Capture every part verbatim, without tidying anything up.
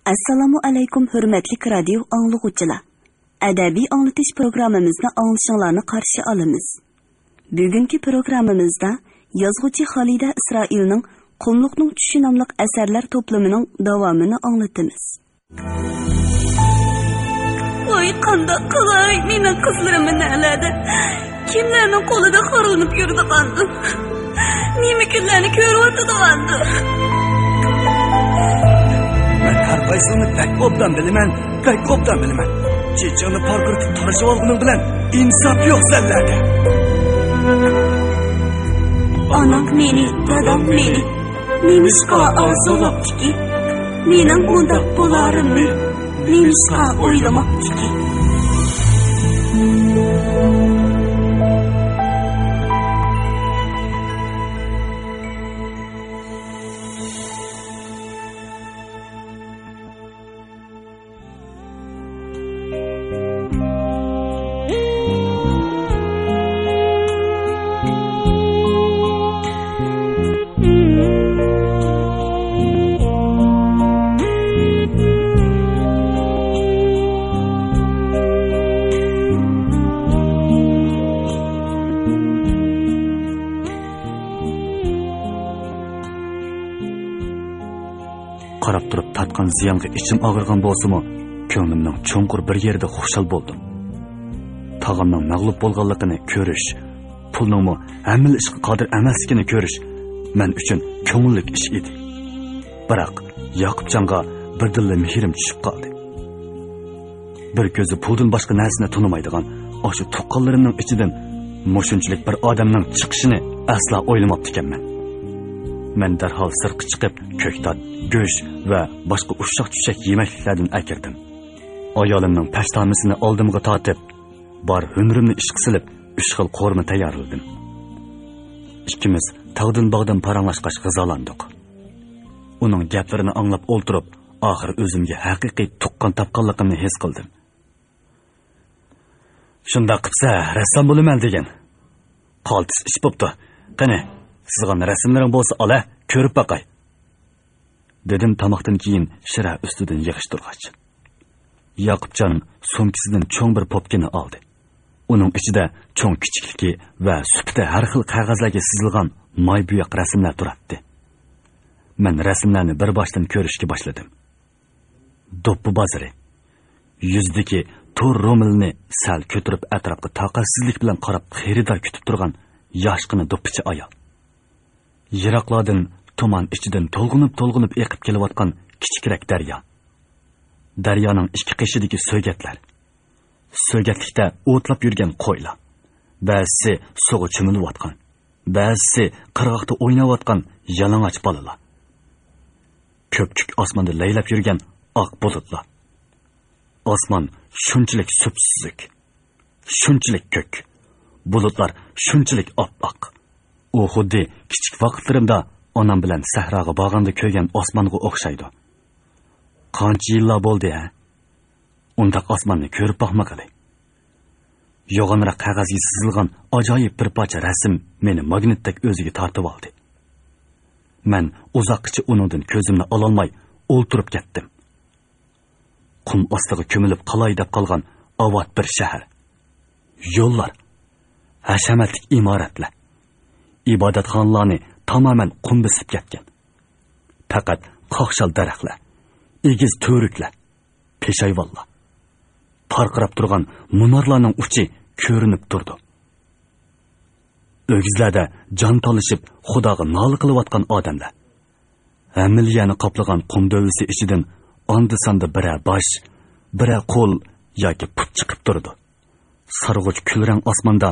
ئەسسالامۇ ئەلەيكۇم، ھۆرمەتلىك رادىيو ئاڭلىغۇچىلار! ئەدەبىي ئاڭلىتىش پروگراممىمىزنى ئاڭلىشىڭلارنى قارشى ئالىمىز. بۈگۈنكى پروگراممىمىزدا يازغۇچى خالىدە ئىسرائىلنىڭ قۇملۇقنىڭ چۈشى ناملىق ئەسەرلەر توپلىمىنىڭ داۋامىنى ئاڭلىتىمىز. ۋاي، قانداق قىلاي، مېنىڭ قىزلىرىم نەلەردە؟ كىملەرنىڭ قولىدا خورلىنىپ يۈرىدىغاندۇ؟ نېمە كۈنلەرنى كۆرۈۋاتىدىغاندۇ؟ مەن ھەر قايسىڭنى بەك ئوبدان بىلىمەن، بەك ئوبدان بىلىمەن. چېچىڭنى پارقىرىتىپ تارىشىۋالغىنىڭ بىلەن ئىنساپ يوق سەنلەردە. ئانام مېنى، دادام مېنى نېمىشقا ئارزۇلاپتىكى؟ مېنىڭ مۇنداق بولارىمنى نېمىشقا ئويلىماپتىكى؟ قاراپ تۇرۇپ تارتقان زىيانغا ئىچىم ئاغرىغان بولسىمۇ، كۆڭلۈمنىڭ چوڭقۇر بىر يېرىدە خۇشال بولدۇم. تاغامنىڭ مەغلۇپ بولغانلىقىنى كۆرۈش، پۇلنىڭمۇ ھەممىلا ئىشقا قادىر ئەمەسلىكىنى كۆرۈش مەن ئۈچۈن كۆڭۈللۈك ئىش ئىدى. بىراق، ياقۇپجانغا بىردىنلا مېھرىم چۈشۈپ قالدى. بىر كۆزى پۇلدىن باشقا نەرسىنى تونۇمايدىغان ئاشۇ تۇغقانلىرىمنىڭ ئىچىدىن مۇشۇنچىلىك بىر ئادەمنىڭ چىقىشىنى ئەسلا ئويلىماپتىكەنمەن. مەن دەرھال سىرتقا چىقىپ، كۆكتات، گۆش ۋە باشقا ئۇششاق-چۈششەك يېمەكلىكلەردىن ئەكىردىم. ئايالىمنىڭ پەشتامىسىنى ئالدىمغا تارتىپ، بار ھۈنىرىمنى ئىشقا سېلىپ، ئۈچ خىل قورۇما تەييارلىدىم. ئىككىمىز تاغدىن-باغدىن پاراڭلاشقاچ غىزالاندۇق. ئۇنىڭ گەپلىرىنى ئاڭلاپ ئولتۇرۇپ، ئاخىر ئۆزۈمگە ھەقىقىي تۇغقان تاپقانلىقىمنى ھېس قىلدىم. شۇنداق قىپسە، رەسسام بولىمەن دېگىن. قالتىس ئىش بوپتۇ. قېنى، سىزغان رەسىملىرىڭ بولسا ئالە، كۆرۈپ باقاي. دېدىم تاماقتىن كېيىن شىرە ئۈستىدىن يىغىشتۇرغاچ. ياقۇپجان سومكىسىدىن چوڭ بىر پوپكىنى ئالدى. ئۇنىڭ ئىچىدە چوڭ كىچىكلىكى ۋە سۈپىتى ھەر خىل قەغەزلەرگە سىزىلغان ماي بوياق رەسىملەر تۇراتتى. مەن رەسىملەرنى بىر باشتىن كۆرۈشكە باشلىدىم. دوپپا بازىرى. يۈزىدىكى تور رومىلىنى سەل كۆتۈرۈپ ئەتراپقا تاقەتسىزلىك بىلەن قاراپ خېرىدار كۈتۈپ تۇرغان ياشقىنا دوپپىچى ئايال. يىراقلاردىن تۇمان ئىچىدىن تولغىنىپ-تولغىنىپ ئېقىپ كېلىۋاتقان كىچىكرەك دەريا. دەريانىڭ ئىككى قېشىدىكى سۆگەتلەر. سۆگەتلىكتە ئوتلاپ يۈرگەن قويلار. بەزىسى سۇغا چۆمۈلۈۋاتقان. بەزىسى قىرغاقتا ئويناۋاتقان يالىڭاچ بالىلار. كۆپكۆك ئاسماندا لەيلەپ يۈرگەن ئاق بۇلۇتلار. ئاسمان شۇنچىلىك سۈپسۈزۈك. شۇنچىلىك كۆك، بۇلۇتلار شۇنچىلىك ئاپئاق. ئۇ خۇددى كىچىك ۋاقىتلىرىمدا ئانام بىلەن سەھراغا بارغاندا كۆرگەن ئاسمانغا ئوخشايدۇ. قانچە يىللار بولدى، ھە؟ ئۇنداق ئاسماننى كۆرۈپ باقمىغىلى. يوغانراق قەغەزگە سىزىلغان ئاجايىپ بىر پارچە رەسىم مېنى ماگنىتتەك ئۆزىگە تارتىۋالدى. مەن ئۇزاققىچە ئۇنىڭدىن كۆزۈمنى ئالالماي ئولتۇرۇپ كەتتىم. قۇم ئاستىغا كۆمۈلۈپ قالاي دەپ قالغان ئاۋات بىر شەھەر. يوللار، ھەشەمەتلىك ئىمارەتلەر، ئىبادەتخانىلارنى تامامەن قۇم بېسىپ كەتكەن. پەقەت قاقشال دەرەخلەر، ئېگىز تۈۋرۈكلەر، پېشايۋانلار، پارقىراپ تۇرغان مۇنارلارنىڭ ئۇچى كۆرۈنۈپ تۇرىدۇ. ئۆگزىلەردە جان تالىشىپ، خۇداغا نالە قىلىۋاتقان ئادەملەر. ھەممىلا يەرنى قاپلىغان قۇم دۆۋىسى ئىچىدىن ئاندا-ساندا بىرەر باش، بىرەر قول ياكى پۇت چىقىپ تۇرىدۇ. سارغۇچ كۈلرەڭ ئاسماندا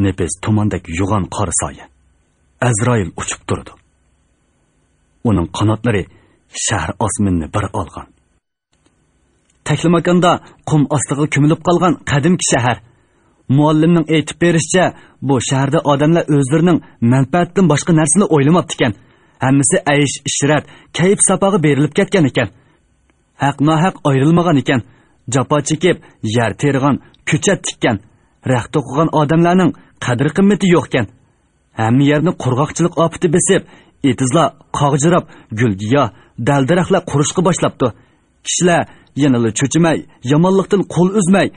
نېپىز تۇماندەك يوغان قارا سايە. ئەزرائىل ئۇچۇپ تۇرىدۇ. ئۇنىڭ قاناتلىرى شەھەر ئاسمىنىنى بىر ئالغان. تەكلىماكاندا قۇم ئاستىغا كۆمۈلۈپ قالغان قەدىمكى شەھەر. مۇئەللىمنىڭ ئېيتىپ بېرىشىچە، بۇ شەھەردە ئادەملەر ئۆزلىرىنىڭ مەنپەئەتىدىن باشقا نەرسىنى ئويلىماپتىكەن. ھەممىسى ئەيش-ئىشرەت، كەيپ-ساپاغا بېرىلىپ كەتكەن ئىكەن. ھەق-ناھەق ئايرىلمىغان ئىكەن. جاپا چېكىپ، يەر تېرىغان، كۆچەت تىككەن، رەخت توقۇغان ئادەملەرنىڭ قەدىر-قىممىتى يوقكەن. ھەممە يەرنى قۇرغاقچىلىق ئاپىتى بېسىپ، ئېتىزلار قاغجىراپ، گۈل-گىياھ، دەل-دەرەخلەر قۇرۇشقا باشلاپتۇ. كىشىلەر يەنىلا چۆچۈمەي، يامانلىقتىن قول ئۈزمەي،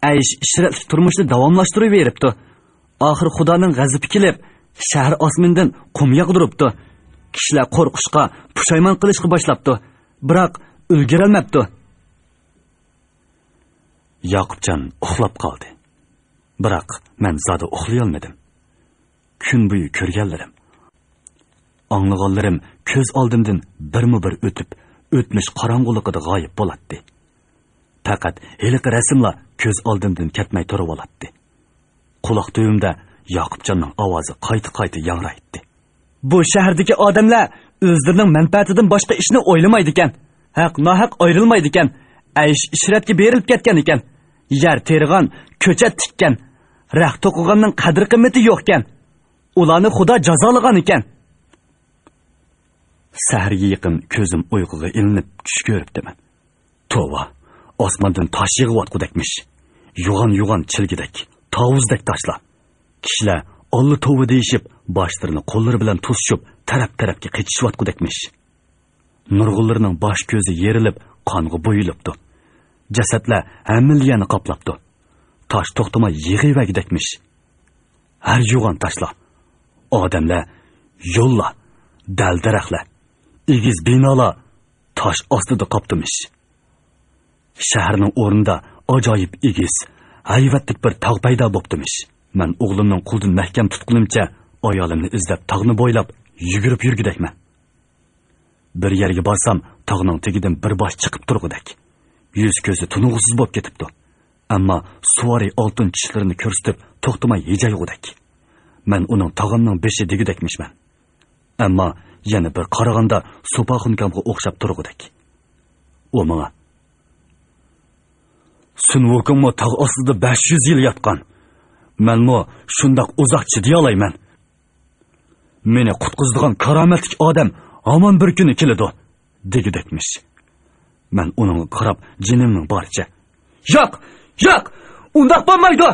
ئەيش-ئىشرەتلىك تۇرمۇشنى داۋاملاشتۇرۇۋېرىپتۇ. ئاخىر خۇدانىڭ غەزىپى كېلىپ، شەھەر ئاسمىنىدىن قۇم ياغدۇرۇپتۇ. كىشىلەر قورقۇشقا، پۇشايمان قىلىشقا باشلاپتۇ. بىراق ئۈلگۈرەلمەپتۇ. ياقۇپجان ئۇخلاپ قالدى. بىراق مەن زادى ئۇخلىيالمىدىم. كۈن بويى كۆرگەنلىرىم، ئاڭلىغانلىرىم كۆز ئالدىمدىن بىرمۇ بىر ئۆتۈپ، ئۆتمۈش قاراڭغۇلۇقىدا غايىب بولاتتى. پەقەت ھېلىقى رەسىملا كۆز ئالدىمدىن كەتمەي تۇرۇۋالاتتى. قۇلاق تۈۋىمدە ياقۇپجاننىڭ ئاۋازى قايتا-قايتا ياڭرايتتى. بۇ شەھەردىكى ئادەملەر ئۆزلىرىنىڭ مەنپەئەتىدىن باشقا ئىشنى ئويلىمايدىكەن. ھەق-ناھەق ئايرىلمايدىكەن. ئەيش-ئىشرەتكە بېرىلىپ كەتكەنىكەن. يەر تېرىغان، كۆچەت تىككەن. رەخت توقۇغاننىڭ قەدىر-قىممىتى يوقكەن. ئۇلارنى خۇدا جازالىغانىكەن. سەھەرگە يېقىن كۆزۈم ئۇيقۇغا ئىلىنىپ چۈش كۆرۈپتىمەن. توۋا، ئاسماندىن تاش يېغىۋاتقۇدەكمىش. يوغان-يوغان چىلگىدەك، تاۋۇزدەك تاشلار. كىشىلەر ئاللا توۋا دېيىشىپ، باشلىرىنى قوللىرى بىلەن توسۇشۇپ، تەرەپ-تەرەپكە قېچىشىۋاتقۇدەكمىش. نۇرغۇنلىرىنىڭ باش-كۆزى يېرىلىپ، قانغا بويىلىپتۇ. جەسەتلەر ھەممىلا يەرنى قاپلاپتۇ. تاش توختىماي يېغىۋەرگۈدەكمىش. ھەر يوغان تاشلار، ئادەملەر، يوللار، دەل-دەرەخلەر، ئېگىز بىنالار تاش ئاستىدا قاپتىمىش. شەھەرنىڭ ئورنىدا ئاجايىپ ئېگىز، ھەيۋەتلىك بىر تاغ پەيدا بوپتىمىش. مەن ئوغلۇمنىڭ قولىدىن مەھكەم تۇتقىنىمچە ئايالىمنى ئىزدەپ تاغنى بويلاپ يۈگۈرۈپ يۈرگۈدەكمەن. بىر يەرگە بارسام، تاغنىڭ تېگىدىن بىر باش چىقىپ تۇرغۇدەك. يۈز-كۆزى تونۇغۇسىز بولۇپ كېتىپتۇ. ئەمما سۇۋارى ئالتۇن چىشلىرىنى كۆرسىتىپ، توختىماي ھىجايغۇدەك. مەن ئۇنىڭ تاغامنىڭ بېشى دېگۈدەكمىشمەن. ئەمما يەنە بىر قارىغاندا سوپا خۇنكامغا ئوخشاپ تۇرغۇدەك. ئۇ ماڭا، سۈن ۋۇكۇڭمۇ تاغ ئاستىدا بەش يۈز يىل ياتقان. مەنمۇ شۇنداق ئۇزاق چىدىيالايمەن. مېنى قۇتقۇزىدىغان كارامەتلىك ئادەم ھامان بىر كۈنى كېلىدۇ، دېگۈدەكمىش. مەن ئۇنىڭغا قاراپ جېنىمنىڭ بارىچە، ياق، ياق، ئۇنداق بولمايدۇ،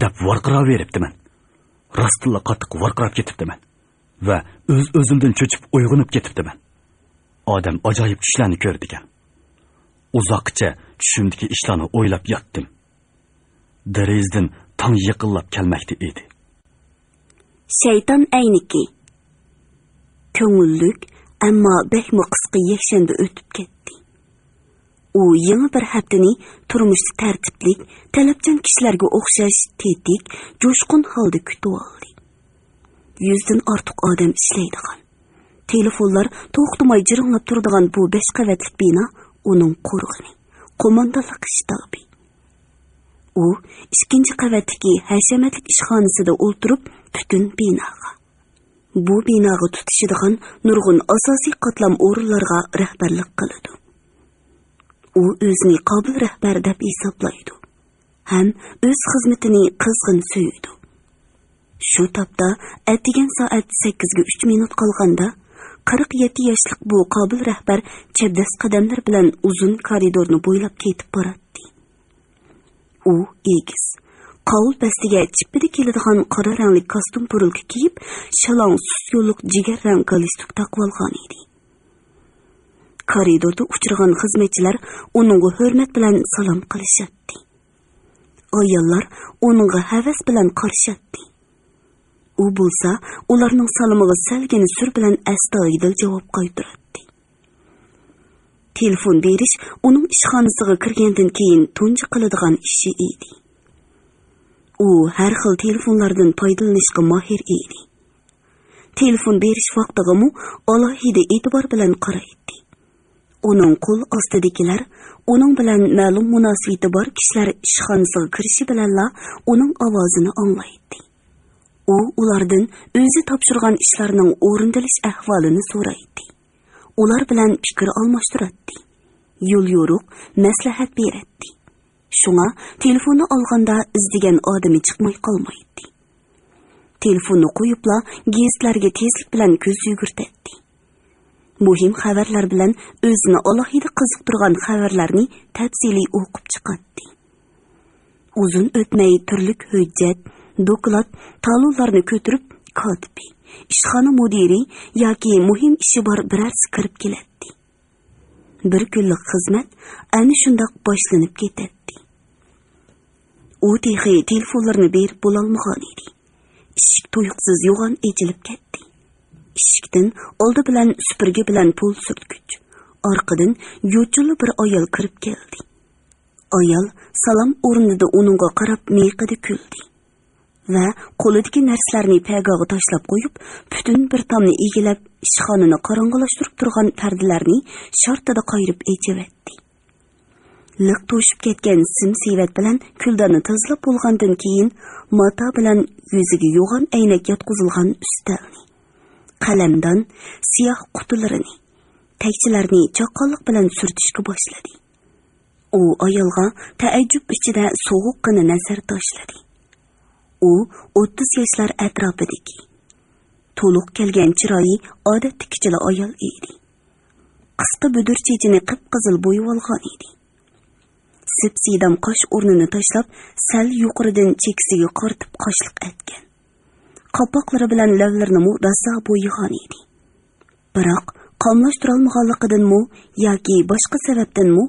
دەپ ۋارقىراۋېرىپتىمەن. راستتىنلا قاتتىق ۋارقىراپ كېتىپتىمەن ۋە ئۆز-ئۆزۈمدىن چۆچۈپ ئويغىنىپ كېتىپتىمەن. ئادەم ئاجايىپ چۈشلەرنى كۆرىدىكەن. ئۇزاققىچە چۈشۈمدىكى ئىشلارنى ئويلاپ ياتتىم. دېرىزىدىن تاڭ يېقىنلاپ كەلمەكتە ئىدى. شەيتان ئەينىكى. كۆڭۈللۈك، ئەمما بەكمۇ قىسقا يەكشەنبە ئۆتۈپ كەتتى. ئۇ يېڭى بىر ھەپتىنى تۇرمۇشتا تەرتىپلىك، تەلەپچان كىشىلەرگە ئوخشاش تېتىك، جۇشقۇن ھالدا كۈتۈۋالدى. يۈزدىن ئارتۇق ئادەم ئىشلەيدىغان، تېلېفونلار توختىماي جىرىڭلاپ تۇرىدىغان بۇ بەش قەۋەتلىك بىنا ئۇنىڭ قورغىنى، قوماندانلىق شتابى. ئۇ ئىككىنچى قەۋەتتىكى ھەشەمەتلىك ئىشخانىسىدا ئولتۇرۇپ، پۈتۈن بىناغا، بۇ بىناغا تۇتىشىدىغان نۇرغۇن ئاساسىي قاتلام ئورۇنلارغا رەھبەرلىك قىلىدۇ. ئۇ ئۆزىنى قابىل رەھبەر دەپ ھېسابلايدۇ ھەم ئۆز خىزمىتىنى قىزغىن سۆيىدۇ. شۇ تاپتا ئەتىگەن سائەت سەككىزگە ئۈچ مىنۇت قالغاندا، قىرىق يەتتە ياشلىق بۇ قابىل رەھبەر چەبدەس قەدەملەر بىلەن ئۇزۇن كارىدورنى بويلاپ كېتىپ باراتتى. ئۇ ئېگىز، قاۋۇل پەستىگە چىپپىدە كېلىدىغان قارا رەڭلىك كاستيۇم پۇرۇلكا كىيىپ، شالاڭ سۇس يوللۇق جىگەر رەڭ گالستۇك تاقىۋالغان ئىدى. كارىدوردا ئۇچرىغان خىزمەتچىلەر ئۇنىڭغا ھۆرمەت بىلەن سالام قىلىشاتتى. ئاياللار ئۇنىڭغا ھەۋەس بىلەن قارىشاتتى. ئۇ بولسا ئۇلارنىڭ سالىمىغا سەلگىنە سۈر بىلەن ئەستايىدىل جاۋاب قايتۇراتتى. تېلېفون بېرىش ئۇنىڭ ئىشخانىسىغا كىرگەندىن كېيىن تۇنجى قىلىدىغان ئىشى ئىدى. ئۇ ھەر خىل تېلېفونلاردىن پايدىلىنىشقا ماھىر ئىدى. تېلېفون بېرىش ۋاقتىغىمۇ ئالاھىدە ئېتىبار بىلەن قارايتتى. ئۇنىڭ قول ئاستىدىكىلەر ئۇنىڭ بىلەن مەلۇم مۇناسىۋىتى بار كىشىلەر ئىشخانىسىغا كىرىشى بىلەنلا ئۇنىڭ ئاۋازىنى ئاڭلايتتى. ئۇ ئۇلاردىن ئۆزى تاپشۇرغان ئىشلارنىڭ ئورۇندىلىش ئەھۋالىنى سورايتتى. ئۇلار بىلەن پىكىر ئالماشتۇراتتى. يوليورۇق، مەسلىھەت بېرەتتى. شۇڭا تېلېفوننى ئالغاندا ئىزدىگەن ئادىمى چىقماي قالمايتتى. تېلېفوننى قويۇپلا گېزىتلەرگە تېزلىك بىلەن كۆز يۈگۈرتەتتى. مۇھىم خەۋەرلەر بىلەن ئۆزىنى ئالاھىدە قىزىقتۇرغان خەۋەرلەرنى تەپسىلىي ئوقۇپ چىقاتتى. ئۇزۇن ئۆتمەي تۈرلۈك ھۆججەت، دوكلات، تالونلارنى كۆتۈرۈپ، كاتىپى، ئىشخانا مۇدىرى ياكى مۇھىم ئىشى بار بىرەرسى كىرىپ كېلەتتى. بىر كۈنلۈك خىزمەت ئەنە شۇنداق باشلىنىپ كېتەتتى. ئۇ تېخى تېلېفونلىرىنى بېرىپ بولالمىغان ئىدى. ئىشىك تۇيۇقسىز يوغان ئېچىلىپ كەتتى. ئىشىكتىن ئالدى بىلەن سۈپۈرگە بىلەن پول سۈرتكۈچ، ئارقىدىن يوچۇنلا بىر ئايال كىرىپ كەلدى. ئايال سالام ئورنىدا ئۇنىڭغا قاراپ مىيىقىدا كۈلدى ۋە قولىدىكى نەرسىلەرنى پەگاغا تاشلاپ قويۇپ، پۈتۈن بىر تامنى ئىگىلەپ، ئىشخانىنى قاراڭغۇلاشتۇرۇپ تۇرغان پەردىلەرنى شارتىدا قايرىپ ئېچىۋەتتى. لىق توشۇپ كەتكەن سىم سېۋەت بىلەن كۈلداننى تازىلاپ بولغاندىن كېيىن، ماتا بىلەن يۈزىگە يوغان ئەينەك ياتقۇزۇلغان ئۈستەلنى، قەلەمدان، سىياھ قۇتىلىرىنى، تەكچىلەرنى چاققانلىق بىلەن سۈرتۈشكە باشلىدى. ئۇ ئايالغا تەئەججۈپ ئىچىدە سوغۇققىنا نەزەر تاشلىدى. ئۇ ئوتتۇز ياشلار ئەتراپىدىكى، تولۇق كەلگەن چىرايى ئادەتتىكىچىلا ئايال ئىدى. قىسقا بۈدۈر چېچىنى قىپقىزىل بويىۋالغان ئىدى. سىپسىيدام قاش ئورنىنى تاشلاپ، سەل يۇقىرىدىن چېكىسىگە قارىتىپ قاشلىق ئەتكەن. قاپاقلىرى بىلەن لەۋلىرىنىمۇ داسا بويىغان ئىدى. بىراق، قاملاشتۇرالمىغانلىقىدىنمۇ ياكى باشقا سەۋەبتىنمۇ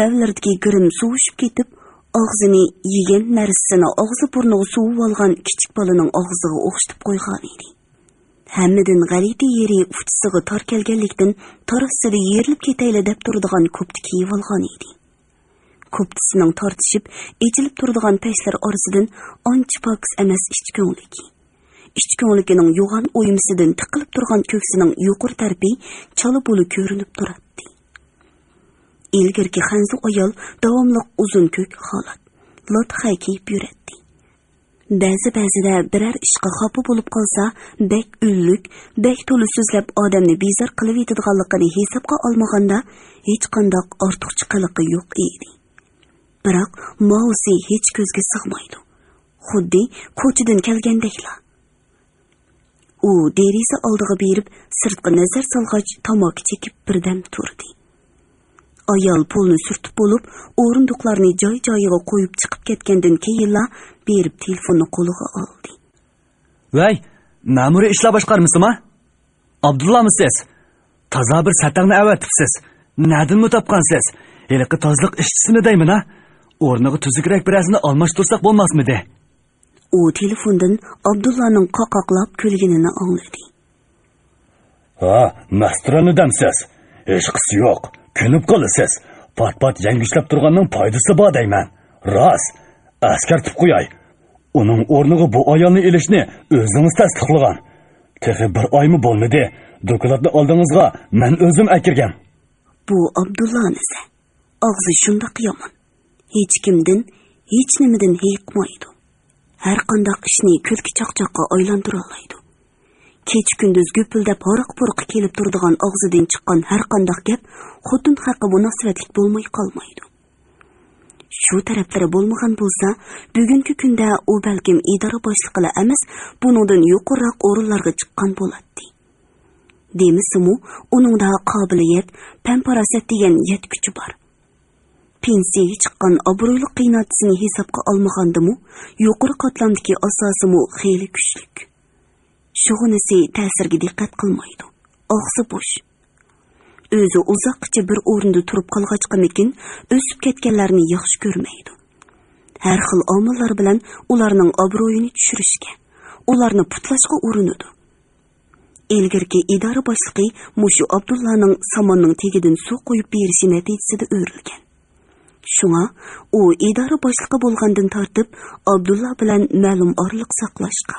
لەۋلىرىدىكى گىرىم سۇۋۇشۇپ كېتىپ، ئاغزىنى يېگەن نەرسىسىنى ئاغزى بۇرنىغا سۇۋۇۋالغان كىچىك بالىنىڭ ئاغزىغا ئوخشىتىپ قويغان ئىدى. ھەممىدىن غەلىتە يېرى ئۇچىسىغا تار كەلگەنلىكتىن، تاراتسىدا يېرىلىپ كېتەيلى دەپ تۇرىدىغان كوپتا كىيىۋالغان ئىدى. كوپتىسىنىڭ تارتىشىپ ئېچىلىپ تۇرىدىغان پەشلىرى ئارىسىدىن ئانچە پاكىز ئەمەس ئىچ كۆڭلىكى. ئىچ كۆڭلىكىنىڭ يوغان ئويمىسىدىن تىقىلىپ تۇرغان كۆكسىنىڭ يۇقىرى تەرىپى چالا بۇلا كۆرۈنۈپ تۇراتتى. ئىلگىرىكى خەنزۇ ئايال داۋاملىق ئۇزۇن كۆك خالات، لاتخە كىيىپ يۈرەتتى. بەزى-بەزىدە بىرەر ئىشقا خاپا بولۇپ قالسا، بەك ئۈنلۈك، بەك تولا سۆزلەپ ئادەمنى بىزار قىلىۋېتىدىغانلىقىنى ھېسابقا ئالمىغاندا، ھېچقانداق ئارتۇقچە قىلىقى يوق ئىدى. بىراق ماۋۇسى ھېچ كۆزگە سىغمايدۇ. خۇددى كوچىدىن كەلگەندەكلا. ئۇ دېرىزە ئالدىغا بېرىپ، سىرتقا نەزەر سالغاچ، تاماكا چېكىپ بىردەم تۇردى. ئايال پۇلنى سۈرتۈپ بولۇپ، ئورۇندۇقلارنى جاي-جايىغا قويۇپ چىقىپ كەتكەندىن كېيىنلا بېرىپ تېلېفوننى قولىغا ئالدى. ۋەي، مەمۇرىي ئىشلار باشقارمىسىما؟ ئابدۇللامۇ سىز؟ تازا بىر سەتەڭنى ئەۋەتىپسىز. نەدىنمۇ تاپقانسىز؟ ھېلىقى تازىلىق ئىشچىسىنى دەيمەن ھە؟ ئورنىغا تۈزۈكرەك بىرەرسىنى ئالماشتۇرساق بولماسمىدى؟ ئۇ تېلېفوندىن ئابدۇللانىڭ قاقاقلاپ كۈلگىنىنى ئاڭلىدى. ھا، مەستۇرانى دەمسىز؟ ھېچقىسى يوق. كۆنۈپ قالىسىز. پات-پات يەڭگۈشلەپ تۇرغاننىڭ پايدىسى بار دەيمەن. راست. ئەسكەرتىپ قوياي. ئۇنىڭ ئورنىغا بۇ ئايالنى ئېلىشنى ئۆزىڭىز تەستىقلىغان. تېخى بىر ئايمۇ بولمىدى. دوكلاتنى ئالدىڭىزغا مەن ئۆزۈم ئەكىرگەن. بۇ ئابدۇللانىسە. ئاغزى شۇنداق يامان. ھېچكىمدىن، ھېچنېمىدىن ھېيىقمايدۇ. ھەرقانداق ئىشنى كۈلكە چاقچاققا ئايلاندۇرالايدۇ. كېچە-كۈندۈز گۈپۈلدەپ ھاراق-پۇرىقى كېلىپ تۇرىدىغان ئاغزىدىن چىققان ھەرقانداق گەپ خوتۇن ھەققە مۇناسىۋەتلىك بولماي قالمايدۇ. شۇ تەرەپلىرى بولمىغان بولسا، بۈگۈنكى كۈندە ئۇ بەلكىم ئىدارە باشلىقىلا ئەمەس، بۇنىڭدىن يۇقىرىراق ئورۇنلارغا چىققان بولاتتى. دېمىسىمۇ، ئۇنىڭدا قابىلىيەت، پەن-پاراسەت دېگەن يەتكۈچى بار. پېنسىيەگە چىققان ئابرۇيلۇق قېيىنئاتىسىنى ھېسابقا ئالمىغاندىمۇ، يۇقىرى قاتلامدىكى ئاساسىمۇ خېلى كۈچلۈك. شۇغىنىسى تەسىرگە دىققەت قىلمايدۇ. ئاغزى بوش. ئۆزى ئۇزاققىچە بىر ئورۇندا تۇرۇپ قالغاچقىمىكىن، ئۆسۈپ كەتكەنلەرنى ياخشى كۆرمەيدۇ. ھەر خىل ئامىللار بىلەن ئۇلارنىڭ ئابرۇيىنى چۈشۈرۈشكە، ئۇلارنى پۇتلاشقا ئۇرۇنىدۇ. ئىلگىرىكى ئىدارە باشلىقى مۇشۇ ئابدۇللانىڭ ساماننىڭ تېگىدىن سۇ قۇيۇپ بېرىشى نەتىجىسىدە ئۆرۈلگەن. شۇڭا ئۇ ئىدارە باشلىقى بولغاندىن تارتىپ ئابدۇللا بىلەن مەلۇم ئارىلىق ساقلاشقا،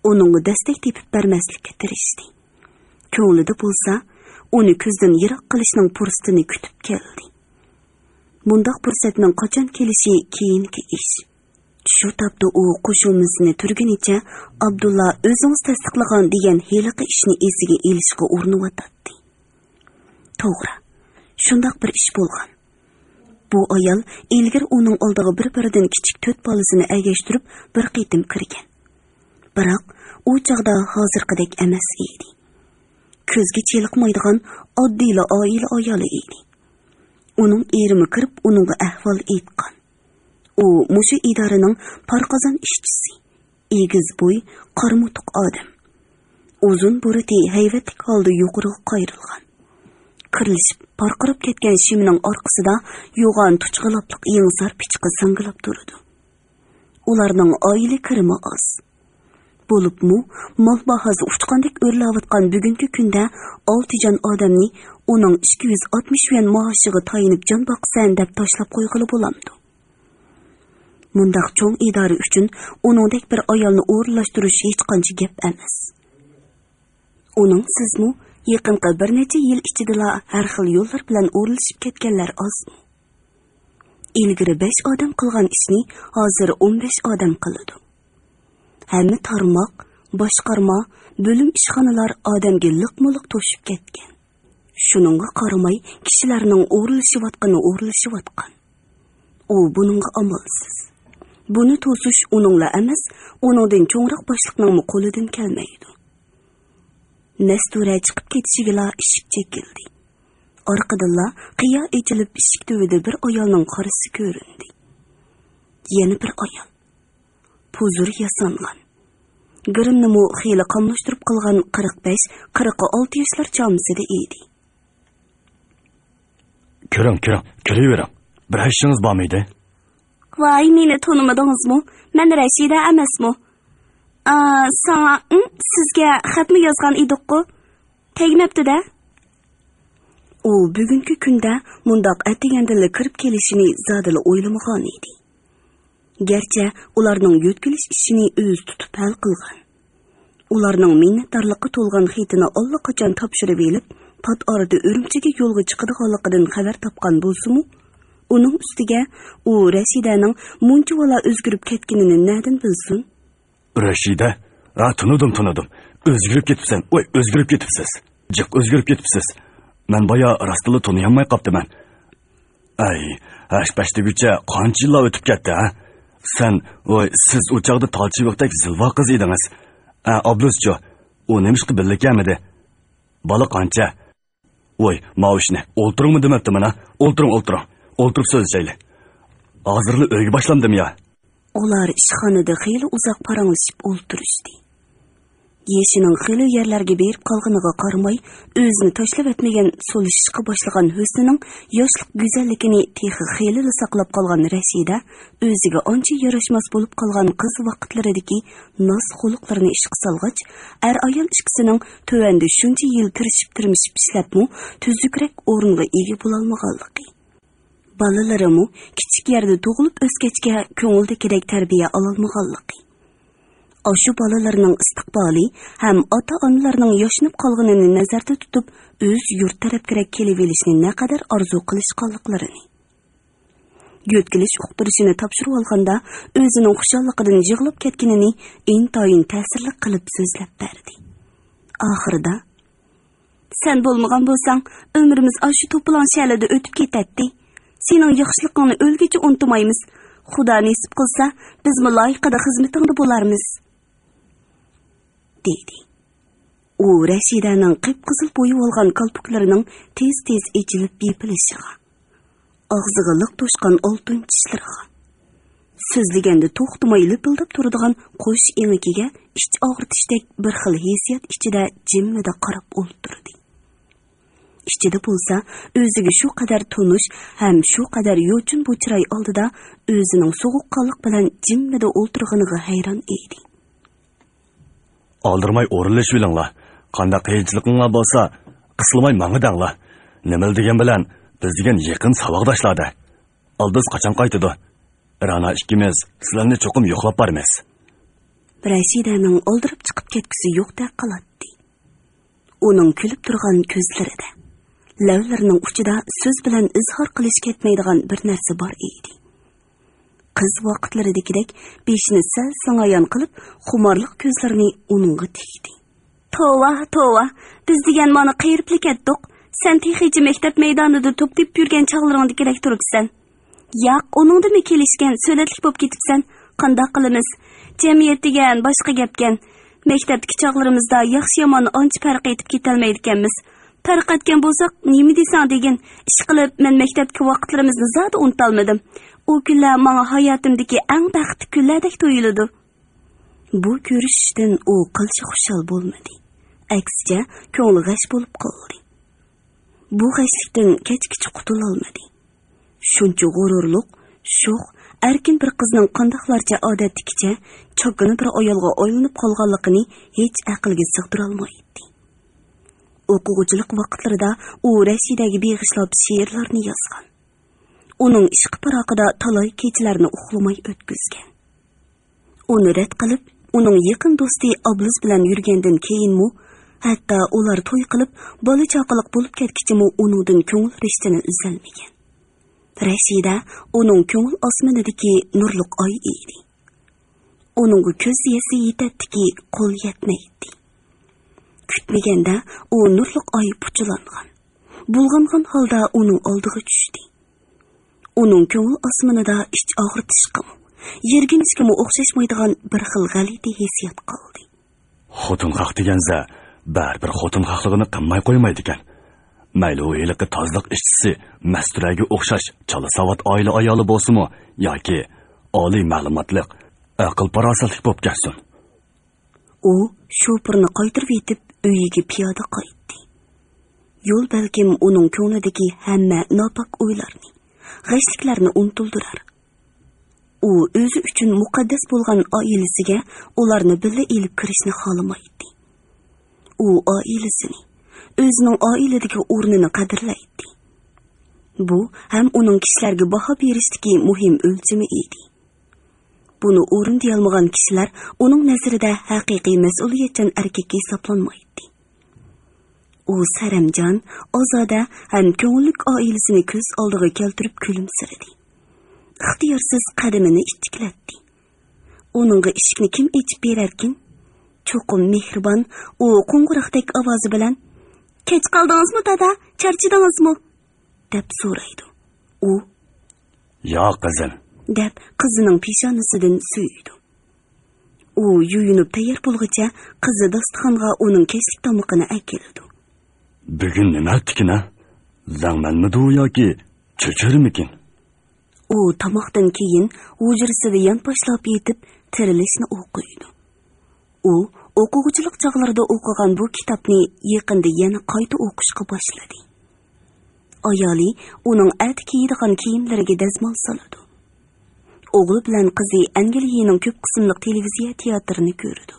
ئۇنىڭغا دەستەك تېپىپ بەرمەسلىككە تىرىشتى. كۆڭلىدە بولسا، ئۇنى كۆزدىن يىراق قىلىشنىڭ پۇرسىتىنى كۈتۈپ كەلدى. مۇنداق پۇرسەتنىڭ قاچان كېلىشى كېيىنكى ئىش. شۇ تاپتا ئۇ قوشۇمىسىنى تۈرگىنىچە، ئابدۇللا ئۆزىڭىز تەستىقلىغان دېگەن ھېلىقى ئىشنى ئېسىگە ئېلىشقا ئۇرۇنۇۋاتاتتى. توغرا، شۇنداق بىر ئىش بولغان. بۇ ئايال ئىلگىرى ئۇنىڭ ئالدىغا بىر-بىرىدىن كىچىك تۆت بالىسىنى ئەگەشتۈرۈپ بىر قېتىم كىرگەن. بىراق، ئۇ چاغدا ھازىرقىدەك ئەمەس ئىدى. كۆزگە چېلىقمايدىغان ئاددىيلا ئائىلە ئايالى ئىدى. ئۇنىڭ ئېرىمۇ كىرىپ ئۇنىڭغا ئەھۋال ئېيتقان. ئۇ مۇشۇ ئىدارىنىڭ پارقازان ئىشچىسى، ئېگىز بوي، قارا موتۇق ئادەم. ئۇزۇن بۇرۇتى ھەيۋەتلىك ھالدا يۇقىرىغا قايرىلغان. كىرلىشىپ پارقىراپ كەتكەن شىمنىڭ ئارقىسىدا يوغان تۇچقىلاپلىق يېڭىسار پىچىقى ساڭگىلاپ تۇرىدۇ. ئۇلارنىڭ ئائىلە كىرىمى ئاز. بولۇپمۇ، مال باھاسى ئۇچقاندەك ئۆرلەۋاتقان بۈگۈنكى كۈندە ئالتە جان ئادەمنى ئۇنىڭ ئىككى يۈز ئاتمىش يۈەن مائاشىغا تايىنىپ جان باقىسەن دەپ تاشلاپ قويغىلى بولامدۇ؟ مۇنداق چوڭ ئىدارە ئۈچۈن ئۇنىڭدەك بىر ئايالنى ئورۇنلاشتۇرۇش ھېچقانچە گەپ ئەمەس. ئۇنىڭسىزمۇ يېقىنقى بىر نەچچە يىل ئىچىدىلا ھەر خىل يوللار بىلەن ئورۇنلىشىپ كەتكەنلەر ئازمۇ؟ ئىلگىرى بەش ئادەم قىلغان ئىشنى ھازىر ئون بەش ئادەم قىلىدۇ. ھەممە تارماق، باشقارما، بۆلۈم ئىشخانىلار ئادەمگە لىقمۇلىق توشۇپ كەتكەن. شۇنىڭغا قارىماي، كىشىلەرنىڭ ئورۇنلىشىۋاتقىنى ئورۇنلىشىۋاتقان. ئۇ بۇنىڭغا ئامالسىز. بۇنى توسۇش ئۇنىڭلا ئەمەس، ئۇنىڭدىن چوڭراق باشلىقنىڭمۇ قولىدىن كەلمەيدۇ. نەستۇرە چىقىپ كېتىشىگىلا ئىشىك چېكىلدى. ئارقىدىنلا قىيا ئېچىلىپ، ئىشىك تۈۋىدە بىر ئايالنىڭ قارىسى كۆرۈندى. يەنە بىر ئايال. پۇزۇر ياسانغان. گىرىمنىمۇ خېلى قاملاشتۇرۇپ قىلغان قىرىق بەش، قىرىق ئالتە ياشلار چامىسىدا ئىدى. كىرىڭ، كىرىڭ، كىرىۋېرىڭ. بىر ئىشىڭىز بارمىدى؟ ۋاي، مېنى تونۇمىدىڭىزمۇ؟ مەن رەشىدە ئەمەسمۇ؟ ئا، ساڭا، ئىم، سىزگە خەتمۇ يازغان ئىدۇققۇ؟ تەگمەپتۇ-دە. ئۇ بۈگۈنكى كۈندە مۇنداق ئەتىگەندىلا كىرىپ كېلىشىنى زادىلا ئويلىمىغان ئىدى. گەرچە ئۇلارنىڭ يۆتكىلىش ئىشىنى ئۆزى تۇتۇپ ھەل قىلغان. ئۇلارنىڭ مىننەتدارلىققا تولغان خېتىنى ئاللىقاچان تاپشۇرۇۋېلىپ، پات ئارىدا ئۈرۈمچىگە يولغا چىقىدىغانلىقىدىن خەۋەر تاپقان بولسىمۇ، ئۇنىڭ ئۈستىگە ئۇ رەشىدەنىڭ مۇنچىۋالا ئۆزگىرىپ كەتكىنىنى نەدىن بىلسۇن؟ رەشىدە؟ ھە، تونۇدۇم، تونۇدۇم. ئۆزگىرىپ كېتىپسەن. ۋاي، ئۆزگىرىپ كېتىپسىز. جىق ئۆزگىرىپ كېتىپسىز. مەن بايا راستلا تونۇيالماي قاپتىمەن. ئەي، ھەش-پەش دېگۈچە قانچە يىللار ئۆتۈپ كەتتى، ھە؟ سەن، ۋاي، سىز ئۇ چاغدا تالچىۋىقتەك زىلۋا قىز ئىدىڭىز. ئە، ئابلىزچۇ؟ ئۇ نېمىشقا بىللە كەلمىدى؟ بالا قانچە؟ ۋاي، ماۋۇ ئىشنى ئولتۇرۇڭمۇ دېمەپتىمەن، ھە؟ ئولتۇرۇڭ، ئولتۇرۇڭ. ئولتۇرۇپ سۆزلىشەيلى. ھازىرلا ئۆيگە باشلامدىم يا؟ ئۇلار ئىشخانىدا خېلى ئۇزاق پاراڭلىشىپ ئولتۇرۇشتى. يېشىنىڭ خېلى يەرلەرگە بېرىپ قالغىنىغا قارىماي، ئۆزىنى تاشلىۋەتمىگەن سولىشىشقا باشلىغان ھۆسنىنىڭ ياشلىق گۈزەللىكىنى تېخى خېلىلا ساقلاپ قالغان رەشىدە ئۆزىگە ئانچە ياراشماس بولۇپ قالغان قىز ۋاقىتلىرىدىكى ناز خۇلقلىرىنى ئىشقا سالغاچ، ئەر-ئايال ئىككىسىنىڭ تۆۋەندە شۇنچە يىل تىرىشىپ-تىرمىشىپ ئىشلەپمۇ تۈزۈكرەك ئورۇنغا ئىگە بولالمىغانلىقى. بالىلىرىمۇ كىچىك يەردە تۇغۇلۇپ ئۆسكەچكە كۆڭۈلدىكىدەك تەربىيە ئالالمىغانلىقى. ئاشۇ بالىلارنىڭ ئىستىقبالى ھەم ئاتا-ئانىلارنىڭ ياشىنىپ قالغىنىنى نەزەردە تۇتۇپ، ئۆز يۇرت تەرەپكىرەك كېلىۋېلىشنى نەقەدەر ئارزۇ قىلىشقانلىقلىرىنى. يۆتكىلىش ئۇقتۇرۇشىنى تاپشۇرۇۋالغاندا ئۆزىنىڭ خۇشاللىقىدىن يىغلاپ كەتكىنىنى ئىنتايىن تەسىرلىك قىلىپ سۆزلەپ بەردى. ئاخىرىدا، سەن بولمىغان بولساڭ، ئۆمرىمىز ئاشۇ توپىلاڭ شەلىدە ئۆتۈپ كېتەتتى. سېنىڭ ياخشىلىقىڭنى ئۆلگۈچە ئۇنتۇمايمىز. خۇدا نېسىپ قىلسا، بىزمۇ لايىقىدا خىزمىتىڭدە بولارمىز، دېدى. ئۇ رەشىدەنىڭ قىپقىزىل بويىۋالغان كالپۇكلىرىنىڭ تېز-تېز ئېچىلىپ يېپىلىشىغا، ئاغزىغا لىق توشقان ئالتۇن چىشلىرىغا، سۆزلىگەندە توختىماي لىپىلداپ تۇرىدىغان قوش ئېڭىكىگە ئىچ ئاغرىتىشتەك بىر خىل ھېسسىيات ئىچىدە جىممىدە قاراپ ئولتۇردى. ئىچىدە بولسا ئۆزىگە شۇ قەدەر تونۇش ھەم شۇ قەدەر يوچۇن بۇ چىراي ئالدىدا ئۆزىنىڭ سوغۇققانلىق بىلەن جىممىدە ئولتۇرغىنىغا ھەيران ئىدى. ئالدىرىماي ئورۇنلىشىۋېلىڭلار. قانداق قىيىنچىلىقىڭلار بولسا، قىسلىماي ماڭا دەڭلار. نېمىلا دېگەن بىلەن، بىز دېگەن يېقىن ساۋاقداشلار-دە. ئالدىز قاچان قايتىدۇ؟ رانا ئىككىمىز سىلەرنى چوقۇم يوقلاپ بارىمىز. رەشىدەنىڭ ئالدىراپ چىقىپ كەتكۈسى يوقتەك قىلاتتى. ئۇنىڭ كۈلۈپ تۇرغان كۆزلىرىدە، لەۋلىرىنىڭ ئۇچىدا سۆز بىلەن ئىزھار قىلىش كەتمەيدىغان بىر نەرسە بار ئىدى. قىز ۋاقىتلىرىدىكىدەك بېشىنى سەل سىڭايان قىلىپ، خۇمارلىق كۆزلىرىنى ئۇنىڭغا تىكتى. توۋا، توۋا، بىز دېگەن مانا قېرىپلا كەتتۇق. سەن تېخىچە مەكتەپ مەيدانىدا توپ تېپىپ يۈرگەن چاغلىرىڭدىكىدەك تۇرۇپسەن. ياق، ئۇنىڭدىمۇ كېلىشكەن، سۆلەتلىك بولۇپ كېتىپسەن. قانداق قىلىمىز؟ جەمئىيەت دېگەن باشقا گەپكەن. مەكتەپتىكى چاغلىرىمىزدا ياخشى-يامان ئانچە پەرق ئېتىپ كېتەلمەيدىكەنمىز. پەرق ئەتكەن بولساق، نېمە دېسەڭ دېگىن. ئىشقىلىپ، مەن مەكتەپتىكى ۋاقىتلىرىمىزنى زادى ئۇنتالمىدىم. ئۇ كۈنلەر ماڭا ھاياتىمدىكى ئەڭ بەختلىك كۈنلەردەك تۇيۇلىدۇ. بۇ كۆرۈشۈشتىن ئۇ قىلچە خۇشال بولمىدى. ئەكسىچە، كۆڭلى غەش بولۇپ قالدى. بۇ غەشلىكتىن كەچكىچە قۇتۇلالمىدى. شۇنچە غۇرۇرلۇق، شوخ، ئەركىن بىر قىزنىڭ قانداقلارچە ئادەتتىكىچە چاكىنا بىر ئايالغا ئايلىنىپ قالغانلىقىنى ھېچ ئەقىلگە سىغدۇرالمايتتى. ئوقۇغۇچىلىق ۋاقىتلىرىدا ئۇ رەشىدەگە بېغىشلاپ شېئىرلارنى يازغان. ئۇنىڭ ئىشقى پىراقىدا تالاي كېچىلەرنى ئۇخلىماي ئۆتكۈزگەن. ئۇنى رەت قىلىپ، ئۇنىڭ يېقىن دوستى ئابلىز بىلەن يۈرگەندىن كېيىنمۇ، ھەتتا ئۇلار توي قىلىپ، بالا-چاقىلىق بولۇپ كەتكىچىمۇ ئۇنىڭدىن كۆڭۈل رىشتىنى ئۈزەلمىگەن. رەشىدە ئۇنىڭ كۆڭۈل ئاسمىنىدىكى نۇرلۇق ئاي ئىدى. ئۇنىڭغا كۆز يەتسە يېتەتتىكى، قول يەتمەيتتى. كۈتمىگەندە ئۇ نۇرلۇق ئاي پۇچىلانغان، بۇلغانغان ھالدا ئۇنىڭ ئالدىغا چۈشتى. ئۇنىڭ كۆڭۈل ئاسمىنىدا ئىچ ئاغرىتىشقىمۇ، يىرگىنىشكىمۇ ئوخشاشمايدىغان بىر خىل غەلىتە ھېسسىيات قالدى. خوتۇن خەق دېگەنسە، بەرىبىر خوتۇن خەقلىقىنى قىلماي قويمايدىكەن. مەيلى ئۇ ھېلىقى تازىلىق ئىشچىسى مەستۇرەگە ئوخشاش چالا ساۋات ئائىلە ئايالى بولسىمۇ ياكى ئالىي مەلۇماتلىق، ئەقىل-پاراسەتلىك بولۇپ كەتسۇن. ئۇ شوپۇرنى قايتۇرۇۋېتىپ، ئۆيىگە پىيادە قايتتى. يول بەلكىم ئۇنىڭ كۆڭلىدىكى ھەممە ناپاك ئويلارنى، غەشلىكلەرنى ئۇنتۇلدۇرار. ئۇ ئۆزى ئۈچۈن مۇقەددەس بولغان ئائىلىسىگە ئۇلارنى بىللە ئېلىپ كىرىشنى خالىمايتتى. ئۇ ئائىلىسىنى، ئۆزىنىڭ ئائىلىدىكى ئورنىنى قەدىرلەيتتى. بۇ ھەم ئۇنىڭ كىشىلەرگە باھا بېرىشتىكى مۇھىم ئۆلچىمى ئىدى. بۇنى ئورۇندىيالمىغان كىشىلەر ئۇنىڭ نەزىرىدە ھەقىقىي مەسئۇلىيەتچان ئەركەككە ھېسابلانمايتتى. ئۇ سەرەمجان، ئازادە ھەم كۆڭۈللۈك ئائىلىسىنى كۆز ئالدىغا كەلتۈرۈپ كۈلۈمسىرىدى. ئىختىيارسىز قەدىمىنى ئىتتىكلەتتى. ئۇنىڭغا ئىشىكنى كىم ئېچىپ بېرەركىن؟ چوقۇم مېھرىبان، ئۇ قوڭغۇراقتەك ئاۋازى بىلەن، «كەچ قالدىڭىزمۇ، دادا؟ چارچىدىڭىزمۇ؟» دەپ سورايدۇ. ئۇ، «ياق، قىزىم» دەپ، قىزىنىڭ پېشانىسىدىن سۆيىدۇ. ئۇ يۇيۇنۇپ تەييار بولغۇچە، قىزى داستىخانغا ئۇنىڭ كەچلىك تامىقىنى ئەكېلىدۇ. «بۈگۈن نېمە ئەتتىكىن، ھە؟ لەڭمەنمىدۇ ياكى چۆچۈرىمىكىن؟» ئۇ تاماقتىن كېيىن ھۇجرىسىدا يانپاشلاپ يېتىپ، تىرىلىشنى ئوقۇيدۇ. ئۇ ئوقۇغۇچىلىق چاغلىرىدا ئوقۇغان بۇ كىتابنى يېقىندا يەنە قايتا ئوقۇشقا باشلىدى. ئايالى ئۇنىڭ ئەتە كىيىدىغان كىيىملىرىگە دەزمال سالىدۇ. ئوغلى بىلەن قىزى ئەنگلىيەنىڭ كۆپ قىسىملىق تېلېۋىزىيە تىياتىرىنى كۆرىدۇ.